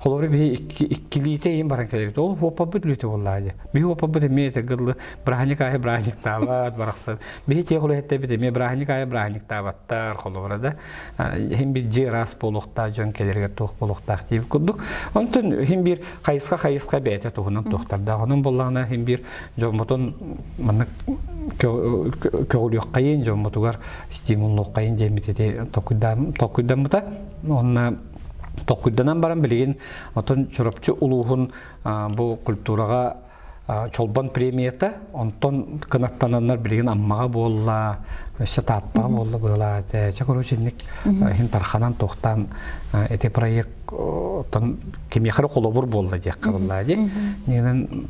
холобура биһи иккилиитэ иин баран кэлэбит. Ол уоппаппыт үлэтэ буоллаа дии. Биһи уоппаппыт эмиэ этэ бырааһынньык аайы бырааһынньыктаабат барахсан. Биһи тиэх үлэһиттэбит эмиэ бырааһынньык аайы бырааһынньыктаабаттар холобура да. Иһин бир дьиэ ыраас буолуохтаах дьон кэлэригэр туох буолуохтаах диэбит курдук. Онтон иһин биир хайысха-хайысха бэйэтэ туһунан туохтардаах. Онон буоллаҕына иһин биир дьоммутун маннык көҕүлүөххэйин, дьоммутугар стимуллуоххайын диэммит ити толкуйдаммыта. Онно толкуйданан баран билигин отон Чурапчы улууһун бу культураҕа Чолбон премията, онтон кынаттананнар билигин Аммаҕа буолла, өссө Тааттаҕа буолла быһыылаах этэ. Чэ, короче, инник иһин тарханан туохтаан ити проект оттон кимиэхэ эрэ холобур буолла диэххэ буолла дии. Нинэн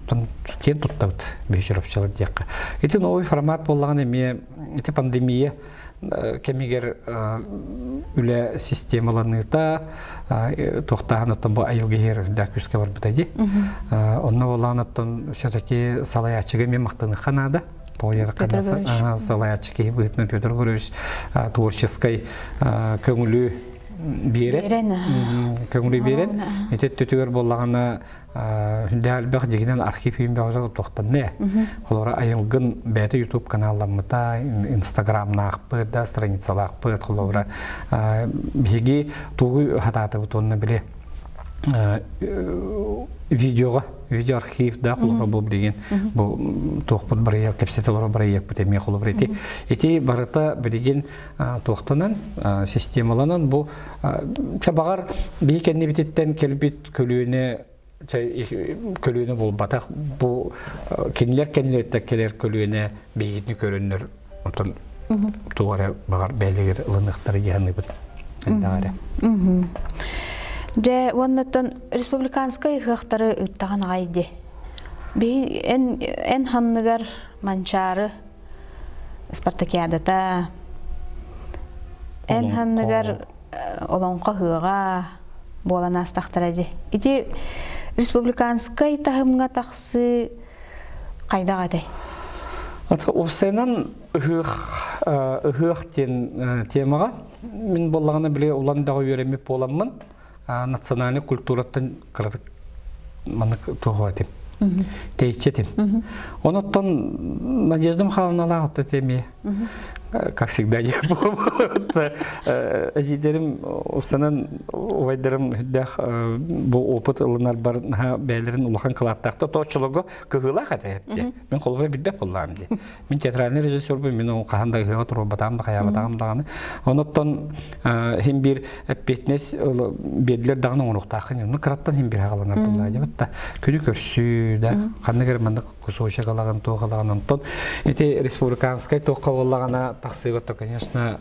киэн туттабыт биһи диэххэ. Ити новый формат буоллаҕына эмиэ ити пандемия кэмигэр үлэ системаланыыта туохтааһын оттон бу айылгы иһэр үрдээх күүскэ барбыта дии. Онно буоллаҕына оттон все-таки салайааччыга эмиэ махтаныхха наада. Тоҕо салайааччы киһи быһыытынан Петр Григорьевич творческой көҥүлү биэрэн көҥүлү биэрэн ити өттүтүгэр буоллаҕына Хүндэ элбэх дьигинэн архив үйүн бөҕөтө туохтанна. Холобура айылгын бэйэтэ YouTube каналламмыта, Инстаграмнаахпыт да, страницалаахпыт холобура биһиги тугу хатаатыбыт уонна били видеоға видеоархив да холобура бу билигин бу туохпут барыйа кэпсэтэ олоро барыйыакпыт эмиэ холобура ити ити барыта билигин туохтанан системаланан бу баҕар биһи кэннибититтэн кэлбит көлүөнэ көлүөнэ буолбатах бу кинилэр кэннилэриттэн кэлэр көлүөнэ биһигини көрөннөр онтон туох эрэ баҕар бэйэлэригэр ылыныахтара дии саныыбын элбэх эрэ Дьэ уоннаттан республиканскай ыһыахтары ыыттаҕын аҕай дии. Биһи эн эн ханныгар Манчаары спартакиадата эн ханныгар олоҥхо ыһыаҕа буолан аастахтара дии. Ити республиканскай таһымҥа тахсыы хайдах этэй? Уопсайынан ыһыах ыһыах диэн темаҕа мин буоллаҕына били улан даҕа үөрэммит буоламмын национальнай культураттан кыратык маннык туох этим тэйиччи этим. Онуттан Надежда Михайловналаах отто эмиэ как всегда эдьиийдэрим устанан убайдарым үрдээх бу опыт ылынарбар наһаа бэйэлэрин улахан кылааттаахта тооччолорго кыһыылаах этэ мин холобура билбэт буоллаҕым дии Мин театральный режиссербун, мин ол хаһан да ыһыаҕа туруорбатаҕым да хайаабатаҕым даҕаны. Онуттан хим биир эппиэтинэс биэрдилэр даҕаны оҥоруохтааххын. Онно кыраттан хим биир хааланар буоллаа дьабыт да күнү көрсүү да ханнык эрэ маннык кусочек алагын туох алагын онтон ити республиканскай туохха буоллаҕына тахсыыга то конечно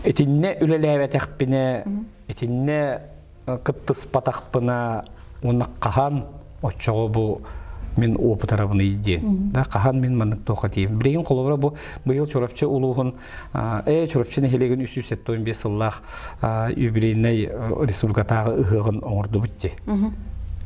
итиннэ үлэлээбэтэхпинэ итиннэ кыттыспатахпына уонна хаһан оччоҕо бу мин опытарабыный диэн. Да хаһан мин маннык туохха тиийэм. Билигин холобура бу быйыл Чурапчы улууһун Чурапчы нэһилиэгин 375 сыллаах юбилейнай республикатааҕы ыһыаҕын оҥордубут дии.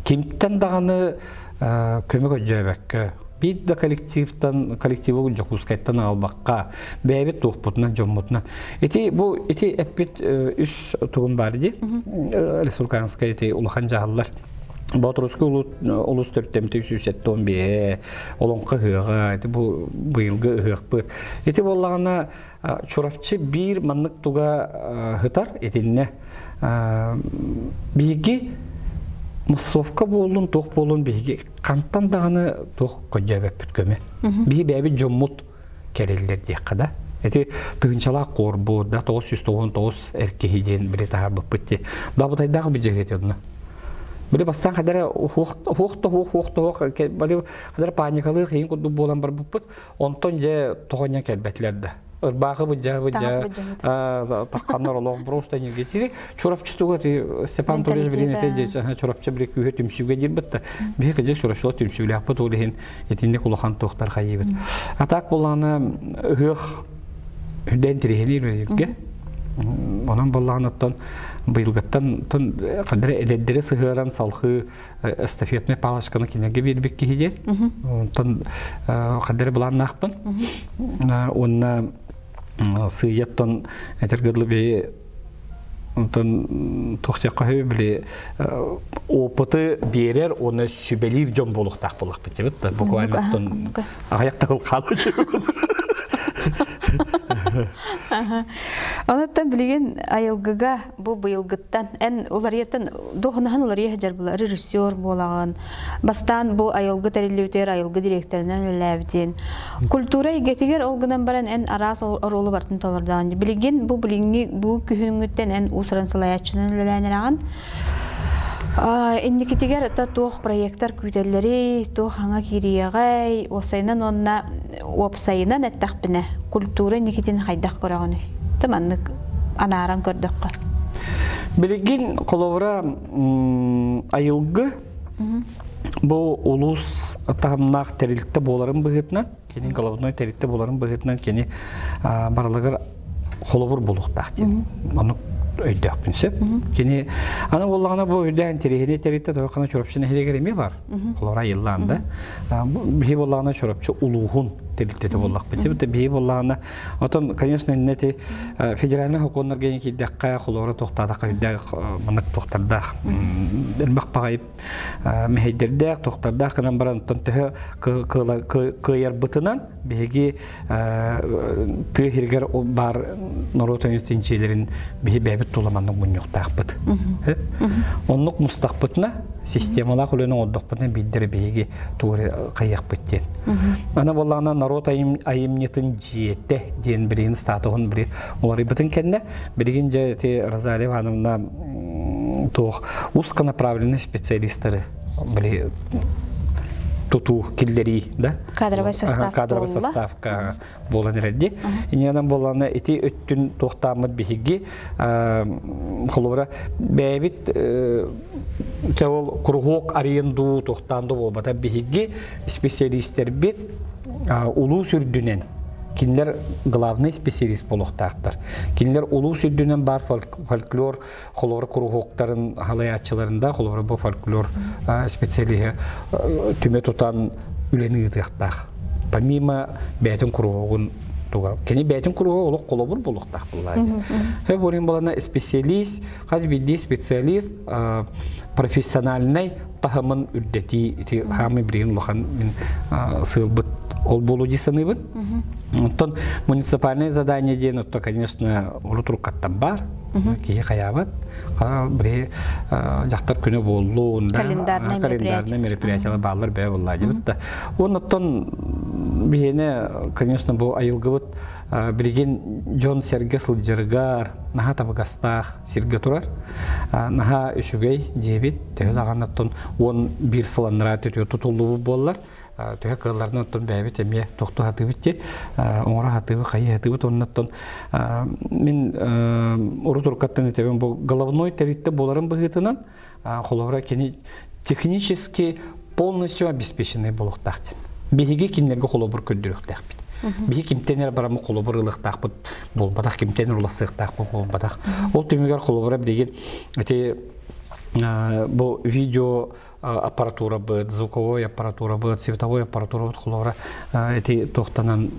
Кимтэн даҕаны көмө көрдөөбөккө, биир да коллективтан коллективы Дьокуускайтан аҕалбакка, бэйэбит туохпутунан, дьоммутунан. Ити бу ити эппит үс тугум бар дии. Республиканскай ити улахан дьаһаллар. Боотуруску улус төртөмтө 375 олоҥхо ыһыаҕа, ити бу быйылгы ыһыахпыт. Ити буоллаҕына Чурапчы биир маннык туга һытар итиннэ биһиги массовка буоллун туох буоллун биһиги хантан даҕаны туох көрдөөбөппүт көмө. Биһи бэйэбит дьоммут кэлэллэр диэххэ да. Ити тыһыынчалаах куорбу да 999 эр киһи диэн били таһаарбыппыт дии. Дабытайдаах быдьыгыт онно. Били бастаан хадара хуох да хуох хуох да хуох били хадара паникалыах иһин курдук буолан барбыппыт. Онтон дьэ тоҕо кэлбэтилэр да. Ырбаахы быдьа быдьа тахханнар олох просто энергетики. Чурапчы туга Степан Анатольевич билин эте Чурапчы били күүһэ түмсүүгэ диирбит да. Биһи кыдьык Чурапчыла түмсүүлээхпит ол иһин итинник улахан туохтар хайыыбыт. А так буллаана ыһыах үрдэн тириһини үлэлииргэ. Онон боллаҕына быйылгыттан хадара эдэрдэри сыһыаран салхыы эстафетнай палочканы кинилэргэ биэрбит киһи диэн. Онтон хаддары былааннаахпын. Уонна сыыйаттан этэргэ дылы биһи онтон туох диэххэ били опыты биэрэр уонна сүбэлиир дьон буолуохтаах буоллахпыт дебит буквально оттон аҕыйах тыл хаалбыт. Онуттан билигин айылгыга бу быйылгыттан эн уларыйаттан дуоһунаһын уларыйа сылдьар була режиссер буолаҕын бастаан бу айылгы тэриллибитигэр айылгы дириэктэринэн үлэлээбитин культура эйгэтигэр ол гынан баран эн араас оруолу барытын толордоҕун билигин бу билиҥҥи бу күһүҥҥүттэн эн уус-уран салайааччынан үлэлээн эрэҕин инникитигэр то туох проектар күүтэллэрий туох хаҥа киириэҕэй уопсайынан уонна уопсайынан эттэхпинэ, культура инникитин хайдах көрөҕүнүй? Ты маннык анааран көрдөххө. Билигин холобура айылгы бу улуус таһымнаах тэрилтэ буоларын быһыытынан, кини головной тэрилтэ буоларын быһыытынан кини барылыгар холобур буолуохтаах диэн. Оннук өйдөөхпүн сөп. Кини аны буоллаҕына бу үрдээн тириһини тэрилтэ тоҕо Чурапчы нэһилиэгэр эмиэ бар. Холобура айыллаан да. Биһи буоллаҕына Чурапчы улууһун тэрилтэтэ буоллахпыт. Биһи буоллаҕына отон конечно иннэти федеральный сокуоннарга киирдэххэ холобура туохтаатахха үрдээх маннык туохтардаах элбэх баҕайы мэһэйдэрдээх туохтардаах гынан баран оттон төһө кыайарбытынан биһиги тыа сиригэр баар норуот чинчиилэрин биһи бэйэбит тула маннык мунньуохтаахпыт. Оннук мустахпытына системалаах үлэни оҥордохпутуна биирдэрэ биһиги тугу хайыахпыт диэн. Аны буоллаҕына норуот айымньытын дьиэтэ диэн билигин статуһун били уларыйбытын кэннэ билигин дьэ ити Розалия Ивановна туох узконаправленный специалистары били тутуу киллэрии да кадровый состав кадровый составка буолан эрэрди иннинэн буоллаҕына ити өттүн туохтааммыт биһиги холобура бэйэбит чэ ол куруһуок арыйан дуу туохтаан дуу буолбата биһиги специалистэрбит улуус үрдүнэн кинилэр главный специалист буолуохтаахтар кинилэр улуус үрдүнэн баар фольклор холобура куруһуоктарын халайааччыларын да холобура бу фольклор специалиһа түмэ тутан үлэни ыытыахтаах. Помимо бэйэтин куруһуогун туга. Кини бэйэтин куруһуога олох холобур буолуохтаах буоллаа. Хэ болин болана специалист, хас биирдии специалист профессиональнай таһымын үрдэтии ити хаамый билигин улахан мин сыылбыт ол буолуу дии саныыбын. Оттон муниципальное задание диэн отто, конечно, урут уруккаттан бар. Киһи хайаабат. Били дьахтар күнэ буоллун, да, календарный мероприятиялар бааллар бэйэ буоллаа дебит да. Оннуттан биһиэнэ, конечно, бу айылгыбыт билигин дьон сэргэ сылдьарыгар наһаа табыгастаах сиргэ турар. Наһаа үчүгэй дьиэбит, төһө даҕаны оттон 11 сыл анараа өттүгэр тутуллубут буоллар, төһө кыалларынан оттон бэйэбит эмиэ тохтуу сатыыбыт дии, оҥоро сатыыбыт, хайыы сатыыбыт. Оннуттан мин урут уруккаттан этэбин, бу головной тэрилтэ буоларын быһыытынан, холобура кини технически полностью обеспеченный буолуохтаах диэн. Биһиги кинилэргэ холобур көрдөрүөхтээхпит. Биһи кимтэн эрэ бараммыт холобур ылыахтаахпыт буолбатах, кимтэн улассыахтаахпыт буолбатах. Ол түмүгэр холобура билигин ити бу видео аппаратурабыт, звуковой аппаратурабыт, световой аппаратурабыт холобура ити туохтанан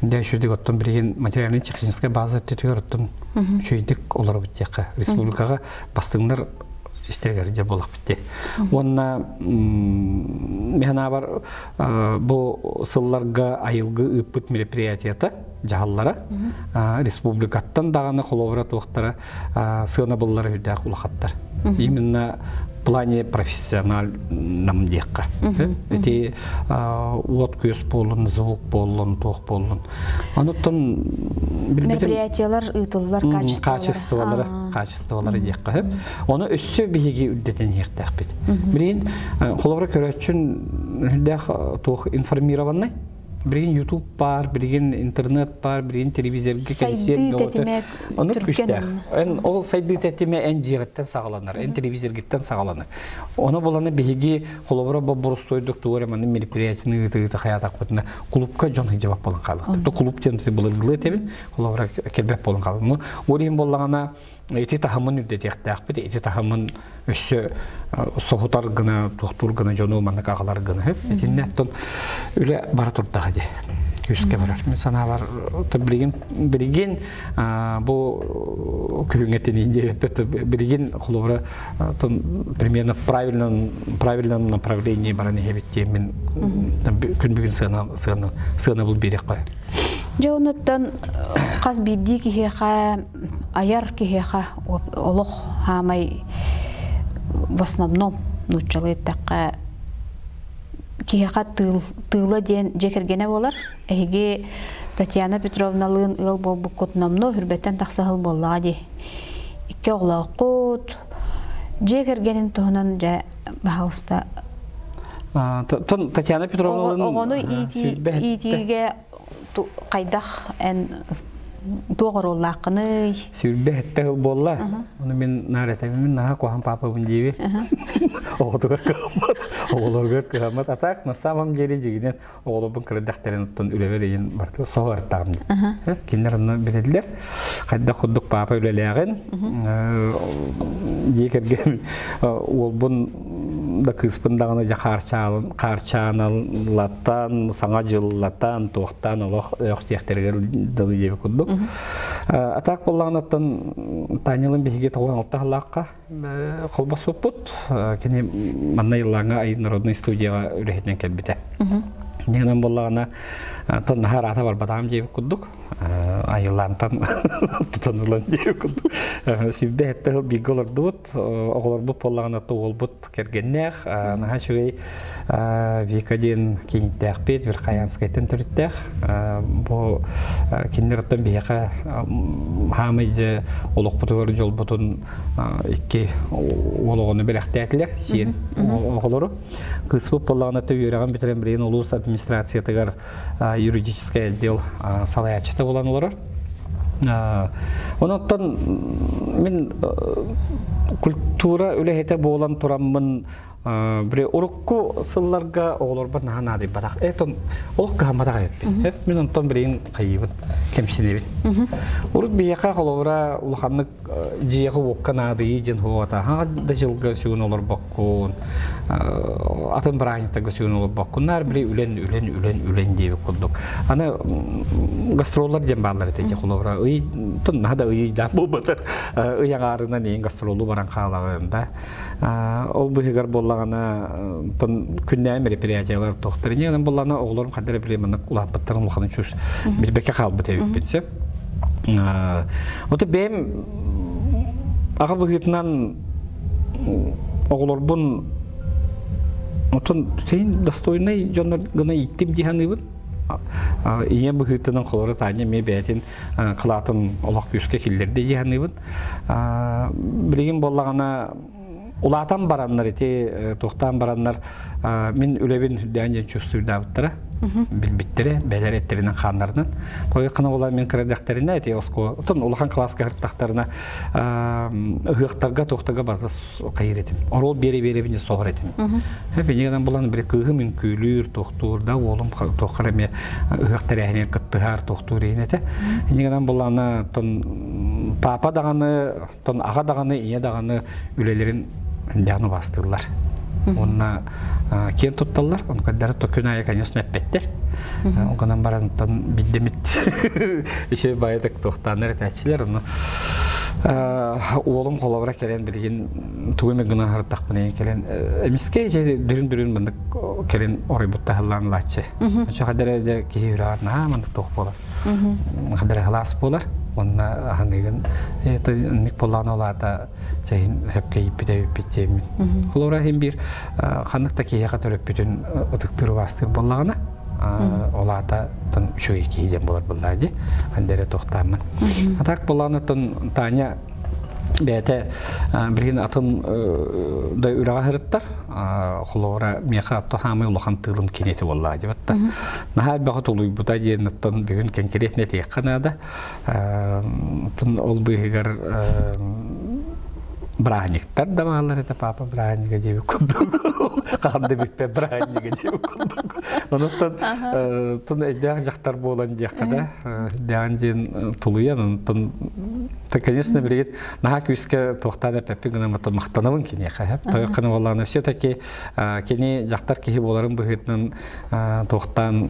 дэ үчүгдик оттон билигин материальнай-техническай база өттүтүгэр оттон үчүгдик олоробут диэххэ республикаҕа бастыҥнар истэригэр дьэ буолахпыт дии. Уонна механабар бу сылларга айылгы ыыппыт мероприятията дьаһаллара республикаттан даҕаны холобура туохтара сыанабыллара үрдээх улахаттар. Именно в плане профессиональном диэххэ. Ити уот күөс буоллун, звук буоллун, туох буоллун. Онуттан мероприятиялар ыытыллар качестволара качестволара диэххэ. Оны өссө биһиги үрдэтэн иһиэхтээхпит. Билигин холобура көрөөччүн үрдээх туох информированный Билигин YouTube баар, билигин интернет баар, билигин телевизорга кэнсиэр бөҕөтө. Ону күүстээх. Эн ол сайдыы тэтимэ эн дьиэҕиттэн саҕаланар, эн телевизоргиттэн саҕаланар. Ону буланы биһиги холобура боббурустуойдук тугу эрэ манны мероприятияны ыыта-ыыта хайаатахпытына клубка дьон сылдьыбат буолан хаалыахтар. Клуб диэн былыргылыы этэбин, холобура кэлбэт буолан хаалар. Ол иһин буоллаҕына ити таһымын үрдэтиэхтээхпит, ити таһымын өссө соһутар гына, туохтуур гына дьону маннык аҕалар гына. Итиннэ оттон үлэ бара турдаҕа дии. Күүскэ барар. Мин санаабар билигин билигин бу күһүҥҥэ тиниин диэбэппит билигин холобура примерно правильном правильном направлении баран иһэбит диэн мин күн бүгүн сыана сыана сыанабыл биэриэххэ. Дьэ онуттан хас биирдии киһиэхэ айар киһиэхэ олох хаамай в основном нууччалыы эттэххэ киһиэхэ тыыл тыыла диэн дьиэ кэргэнэ буолар. Эһиги Татьяна Петровналыын ыал буолбуккут номнуо үрбэттэн тахса сыл буоллаҕа дии. Икки оҕолооххут. Дьиэ кэргэнин туһунан дьэ баһаалыста Татьяна Петровналыын оҕону иитиигэ хайдах эн туох оруоллааххыный? 27 сыл буолла. Ону мин наар этэбин, мин наһаа куһаҕан паапабын диэби. Оҕотугар кыһаммат, оҕолоругар кыһаммат. А так, на самом деле дьигинэн оҕолорбун кыра оттон үлэбэр ийин барыта соһуортаҕым. Кинилэр онно билэллэр. Хайдах курдук паапа үлэлээҕин, дьиэ кэргэн уолбун да кыыспын даҕаны дьэ хаарчааналлатан, саҥа дьыллатан, туохтаан олох өөх диэхтэригэр дылы диэбит курдук. А так буоллаҕына Танялын биһиги 96 сыллаахха холбоспуппут. Кини манна Иллааҥҥа Айыы народнай студияҕа үлэһитинэн кэлбитэ. Ньыгынан буоллаҕына, тон наһаа ыраата барбатаҕым диэбит курдук. Айыллаантан тутан ылан диэбит курдук. 27 сыл бииргэ олордубут. Оҕолорбут буоллаҕына уолбут кэргэннээх, наһаа үчүгэй Вика диэн кийииттээхпит, Верхоянскайтан төрүттээх. Бу кинилэр оттон биһиэхэ хаамай дьэ олохпутугар дьолбутун икки уол оҕону бэлэхтээтилэр, сиэн оҕолору. Кыыспыт буоллаҕына үөрэҕин бүтэрэн билигин улуус администрациятыгар юридическай отдел салайааччыта буолан олорор. Онон мин культура үлэһитэ буолан тураммын били урукку сылларга оҕолорбор наһаа наадыйбатах. Этон олох кыһамматах эбиппин. Мин онтон билигин хайыыбын, кэмсинэбин. Урут биһиэхэ холобура улаханнык дьиэҕэ-уокка наадыйыы диэн суоҕа хаҥас да дьылга сүгүн олорбоккун, атын бырааһынньыктарга сүгүн олорбоккун, наар били үлэн, үлэн, үлэн, үлэн диэбит курдук. Аны гастроллар диэн бааллар этэ дьэ холобура ый наһаа да ыйдаах буолбатар ый аҥаарынан иин гастролу баран хаалаҕын да ол быыһыгар буоллаҕына күннээҕи мероприятиялар туохтар инньэ буоллаҕына оҕолорум ханна эрэ били маннык улааппыттарын улаханын чус билбэккэ хаалбыт эбиппин сөп. Ото бэйэм аҕа быһыытынан оҕолорбун отон син достойнай дьоннор гына ииттим дии саныыбын. Ийэ быһыытынан холоро Таня эмиэ бэйэтин кылаатын олох күүскэ киллэрдэ дии саныыбын. Билигин буоллаҕына улаатан бараннар ити туохтаан бараннар мин үлэбин үрдээн диэн чувствуйдаабыттара. Билбиттэрэ, бэлэр эттеринэн хааннарынан. Тойыккына була мен кыра дэхтэринэ эти оскуола, отон улахан класска хыртахтарына ыһыахтарга туохтарга барыта хайыр этим. Орол биэрэ-биэрэбин соһор этим. Бинигэнэн булан били кыыһым үҥкүүлүүр, туохтуур да уолум туоххар эмиэ ыһыах тэрээһинигэр кыттыһар, туохтуур иһин этэ. Инигэнэн булана тон папа даҕаны, тон аҕа даҕаны, ийэ даҕаны үлэлэрин дьааны убаастыыллар. Уонна киэн тутталлар. Ону кэрдэрэ то күн аайы, конечно, эппэттэр. Ол гынан баран биддемит еще баайытык туохтааннар этээччилэр. Ону уолум холобура кэлэн билигин тугу эмэ гынан сырыттахпына кэлэн эмискэ дүрүн-дүрүн маннык кэлин оройбут таһыллаан ылааччы. Очо хадара дьэ киһи үрэҕэр наһаа маннык туох буолар. Хадара халаас буолар. Онна аһаныгын ник буоллаҕына ол аата чэйин хөпкө ииппит эбиппит диэммин. Холобура иһин биир ханнык да киһиэхэ төрөппүтүн ытыктыыр убаастыыр буоллаҕына ол аата тон үчүгэй киһи диэн буолар буоллаа дии. Хандэрэ тохтааммын. А так буоллаҕына тон Таня бэйэтэ билигин атын да үлэҕэ сырыттар. Холобура миэхэ атто хаамай улахан тыылым кинити буоллаа дии батта. Наһаа элбэҕи тулуйбута диэн оттон бүгүн кэнкириэтин этиэххэ наада. Ол быыһыгар бырааһынньыктар да бааллар этэ папа бырааһынньыга диэбит курдук хаһан да бүппэт бырааһынньыга диэбит курдук онуттан тун өйдөөх дьахтар буолан диэххэ да дэҕин диэн тулуйан онтон конечно билигин наһаа күүскэ туохтаан эппэппин гынан махтанабын киниэхэ тойоххана буоллаҕына все таки кини дьахтар киһи буоларын быһыытынан туохтаан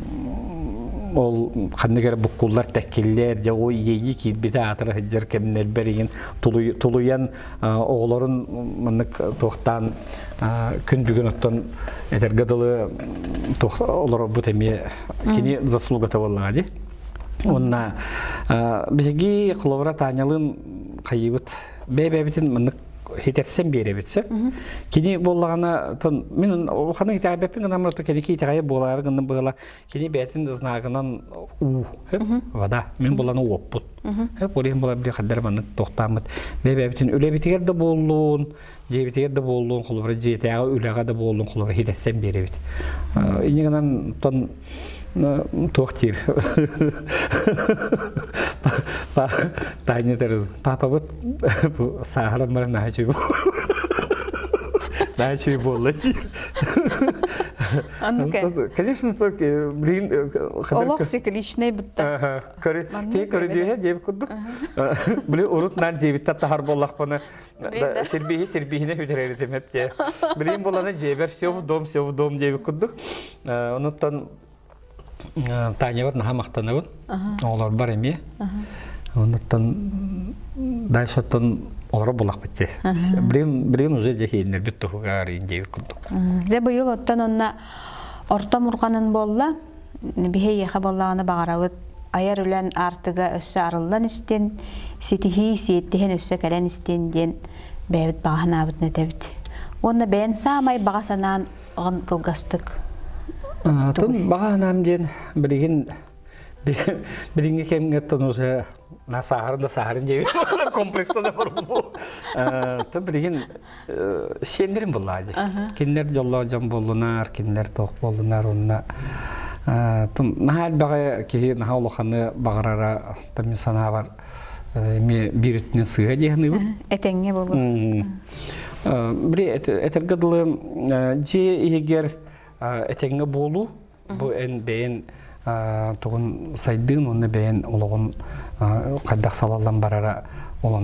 ол ханнык эрэ буккуллар тэккиллэр дьэ ол иэйии киирбитэ аатыра сылдьар кэмнэрбэр игин тулуйан оҕолорун маннык туохтаан күн бүгүн оттон этэргэ дылы туох олорорбут эмиэ кини заслугата буоллаҕа дии уонна биһиги холобура Танялыын хайыыбыт бэйэ-бэйэбитин маннык хитэрсэн биэрэбит сөп. Кини буоллаҕына тон мин улаханнык итэҕэйбэппин гынан баран кэнники итэҕэйэ буолаары гынным быһыла кини бэйэтин знагынан уу вода мин буланы уоппут. Хөп ол иһин буолар били хаддар маннык тохтааммыт бэйэбитин үлэбитигэр да буоллун дьиэбитигэр да буоллун холобура дьиэтээҕи үлэҕэ да буоллун холобура хитэрсэн биэрэбит. Инньэ гынан тон туох диир Таня папабыт бу сааһыран баран наһаа үчүгэй наһаа үчүгэй буолла диир конечно блин олох цикличный бытта киһи көрүдүөһэ диэбит курдук блин урут наар дьиэбиттэн таһар буоллахпына сирбиһи сирбиһинэ бүтэрэритим эптиэ билигин буолана дьиэбэр все в дом все в дом диэбит курдук онуттан Танябар наһаа махтанабын. Оҕолорбор эмиэ. Онуттан дальше оттон олоро булахпыт дии. Билигин билигин уже дьэ кииннэрбит туһугар диэбит курдук. Дьэ быйыл оттон онно орто мурҕанын буолла. Биһи эйиэхэ буоллаҕына баҕарабыт айар үлэн аартыга өссө арыллан истин, ситиһии сиэттиһэн өссө кэлэн истин диэн бэйэбит баҕа санаабытын этэбит. Уонна бэйэн саамай баҕа санаан оҕон кылгастык Тун баҕа санаам диэн билигин билиҥҥи кэмҥэ тон уже на саһарын да саһарын диэбит комплекста да барбу. Тон билигин сиэннэрим буллаа дии. Кинилэр дьоллоох дьон буоллунар, кинилэр туох буоллунар уонна наһаа элбэҕи киһи наһаа улаханы баҕарара тон мин санаабар эмиэ биир өттүнэн сыыһа дии саныыбын. Этэҥҥэ буолуо. Били этэргэ дылы дьиэ иһигэр этэҥҥэ буолуу бу эн бэйэн тугун сайдыын уонна бэйэн олоҕун хайдах салаллан барара ол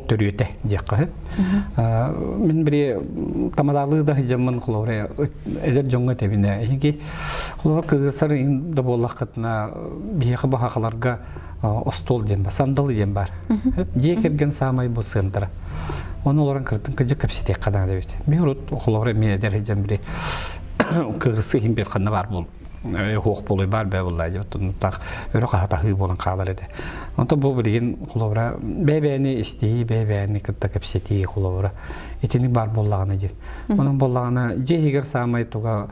төрүөтэ диэххэ сөп. Мин били тамадаалыы да сылдьаммын холобура эдэр дьоҥҥо этэбинэ эһиги холобура кыырсар да буоллаххытына биһиэхэ бу хахаларга остуол диэн бар, сандалы диэн бар. Дьиэ кэргэн саамай бу сыантара. Оны олорон кыртын кыдьык кэпсэтиэххэ наада эбит. Мин урут холобура эмиэ эдэр сылдьан били кыырсы иһин бир ханна бар буол хуох буолуй бар бэ буолла диэбит таах өрө хаһатаһыы буолан хаалар этэ. Онтон бу билигин холобура бэйэ-бэйэни истиһии, бэйэ-бэйэни кытта кэпсэтии холобура итини бар буоллаҕына диэн. Онон буоллаҕына дьиэ иһигэр саамай туга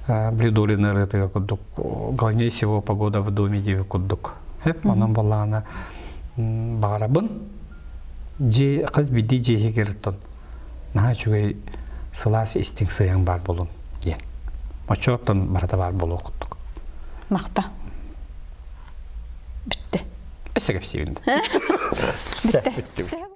блюдолин ырыатыга курдук главнее всего погода в доме диэби курдук. Хеп, онон буоллаҕына баҕарабын дьиэ хас биирдии дьиэ иһигэр оттон наһаа үчүгэй сылаас истиҥ сыһыан баар буолун диэн. Оччоттон барыта баар буолуох курдук. Махта. Бүттэ. Өссө кэпсиибин. Бүттэ.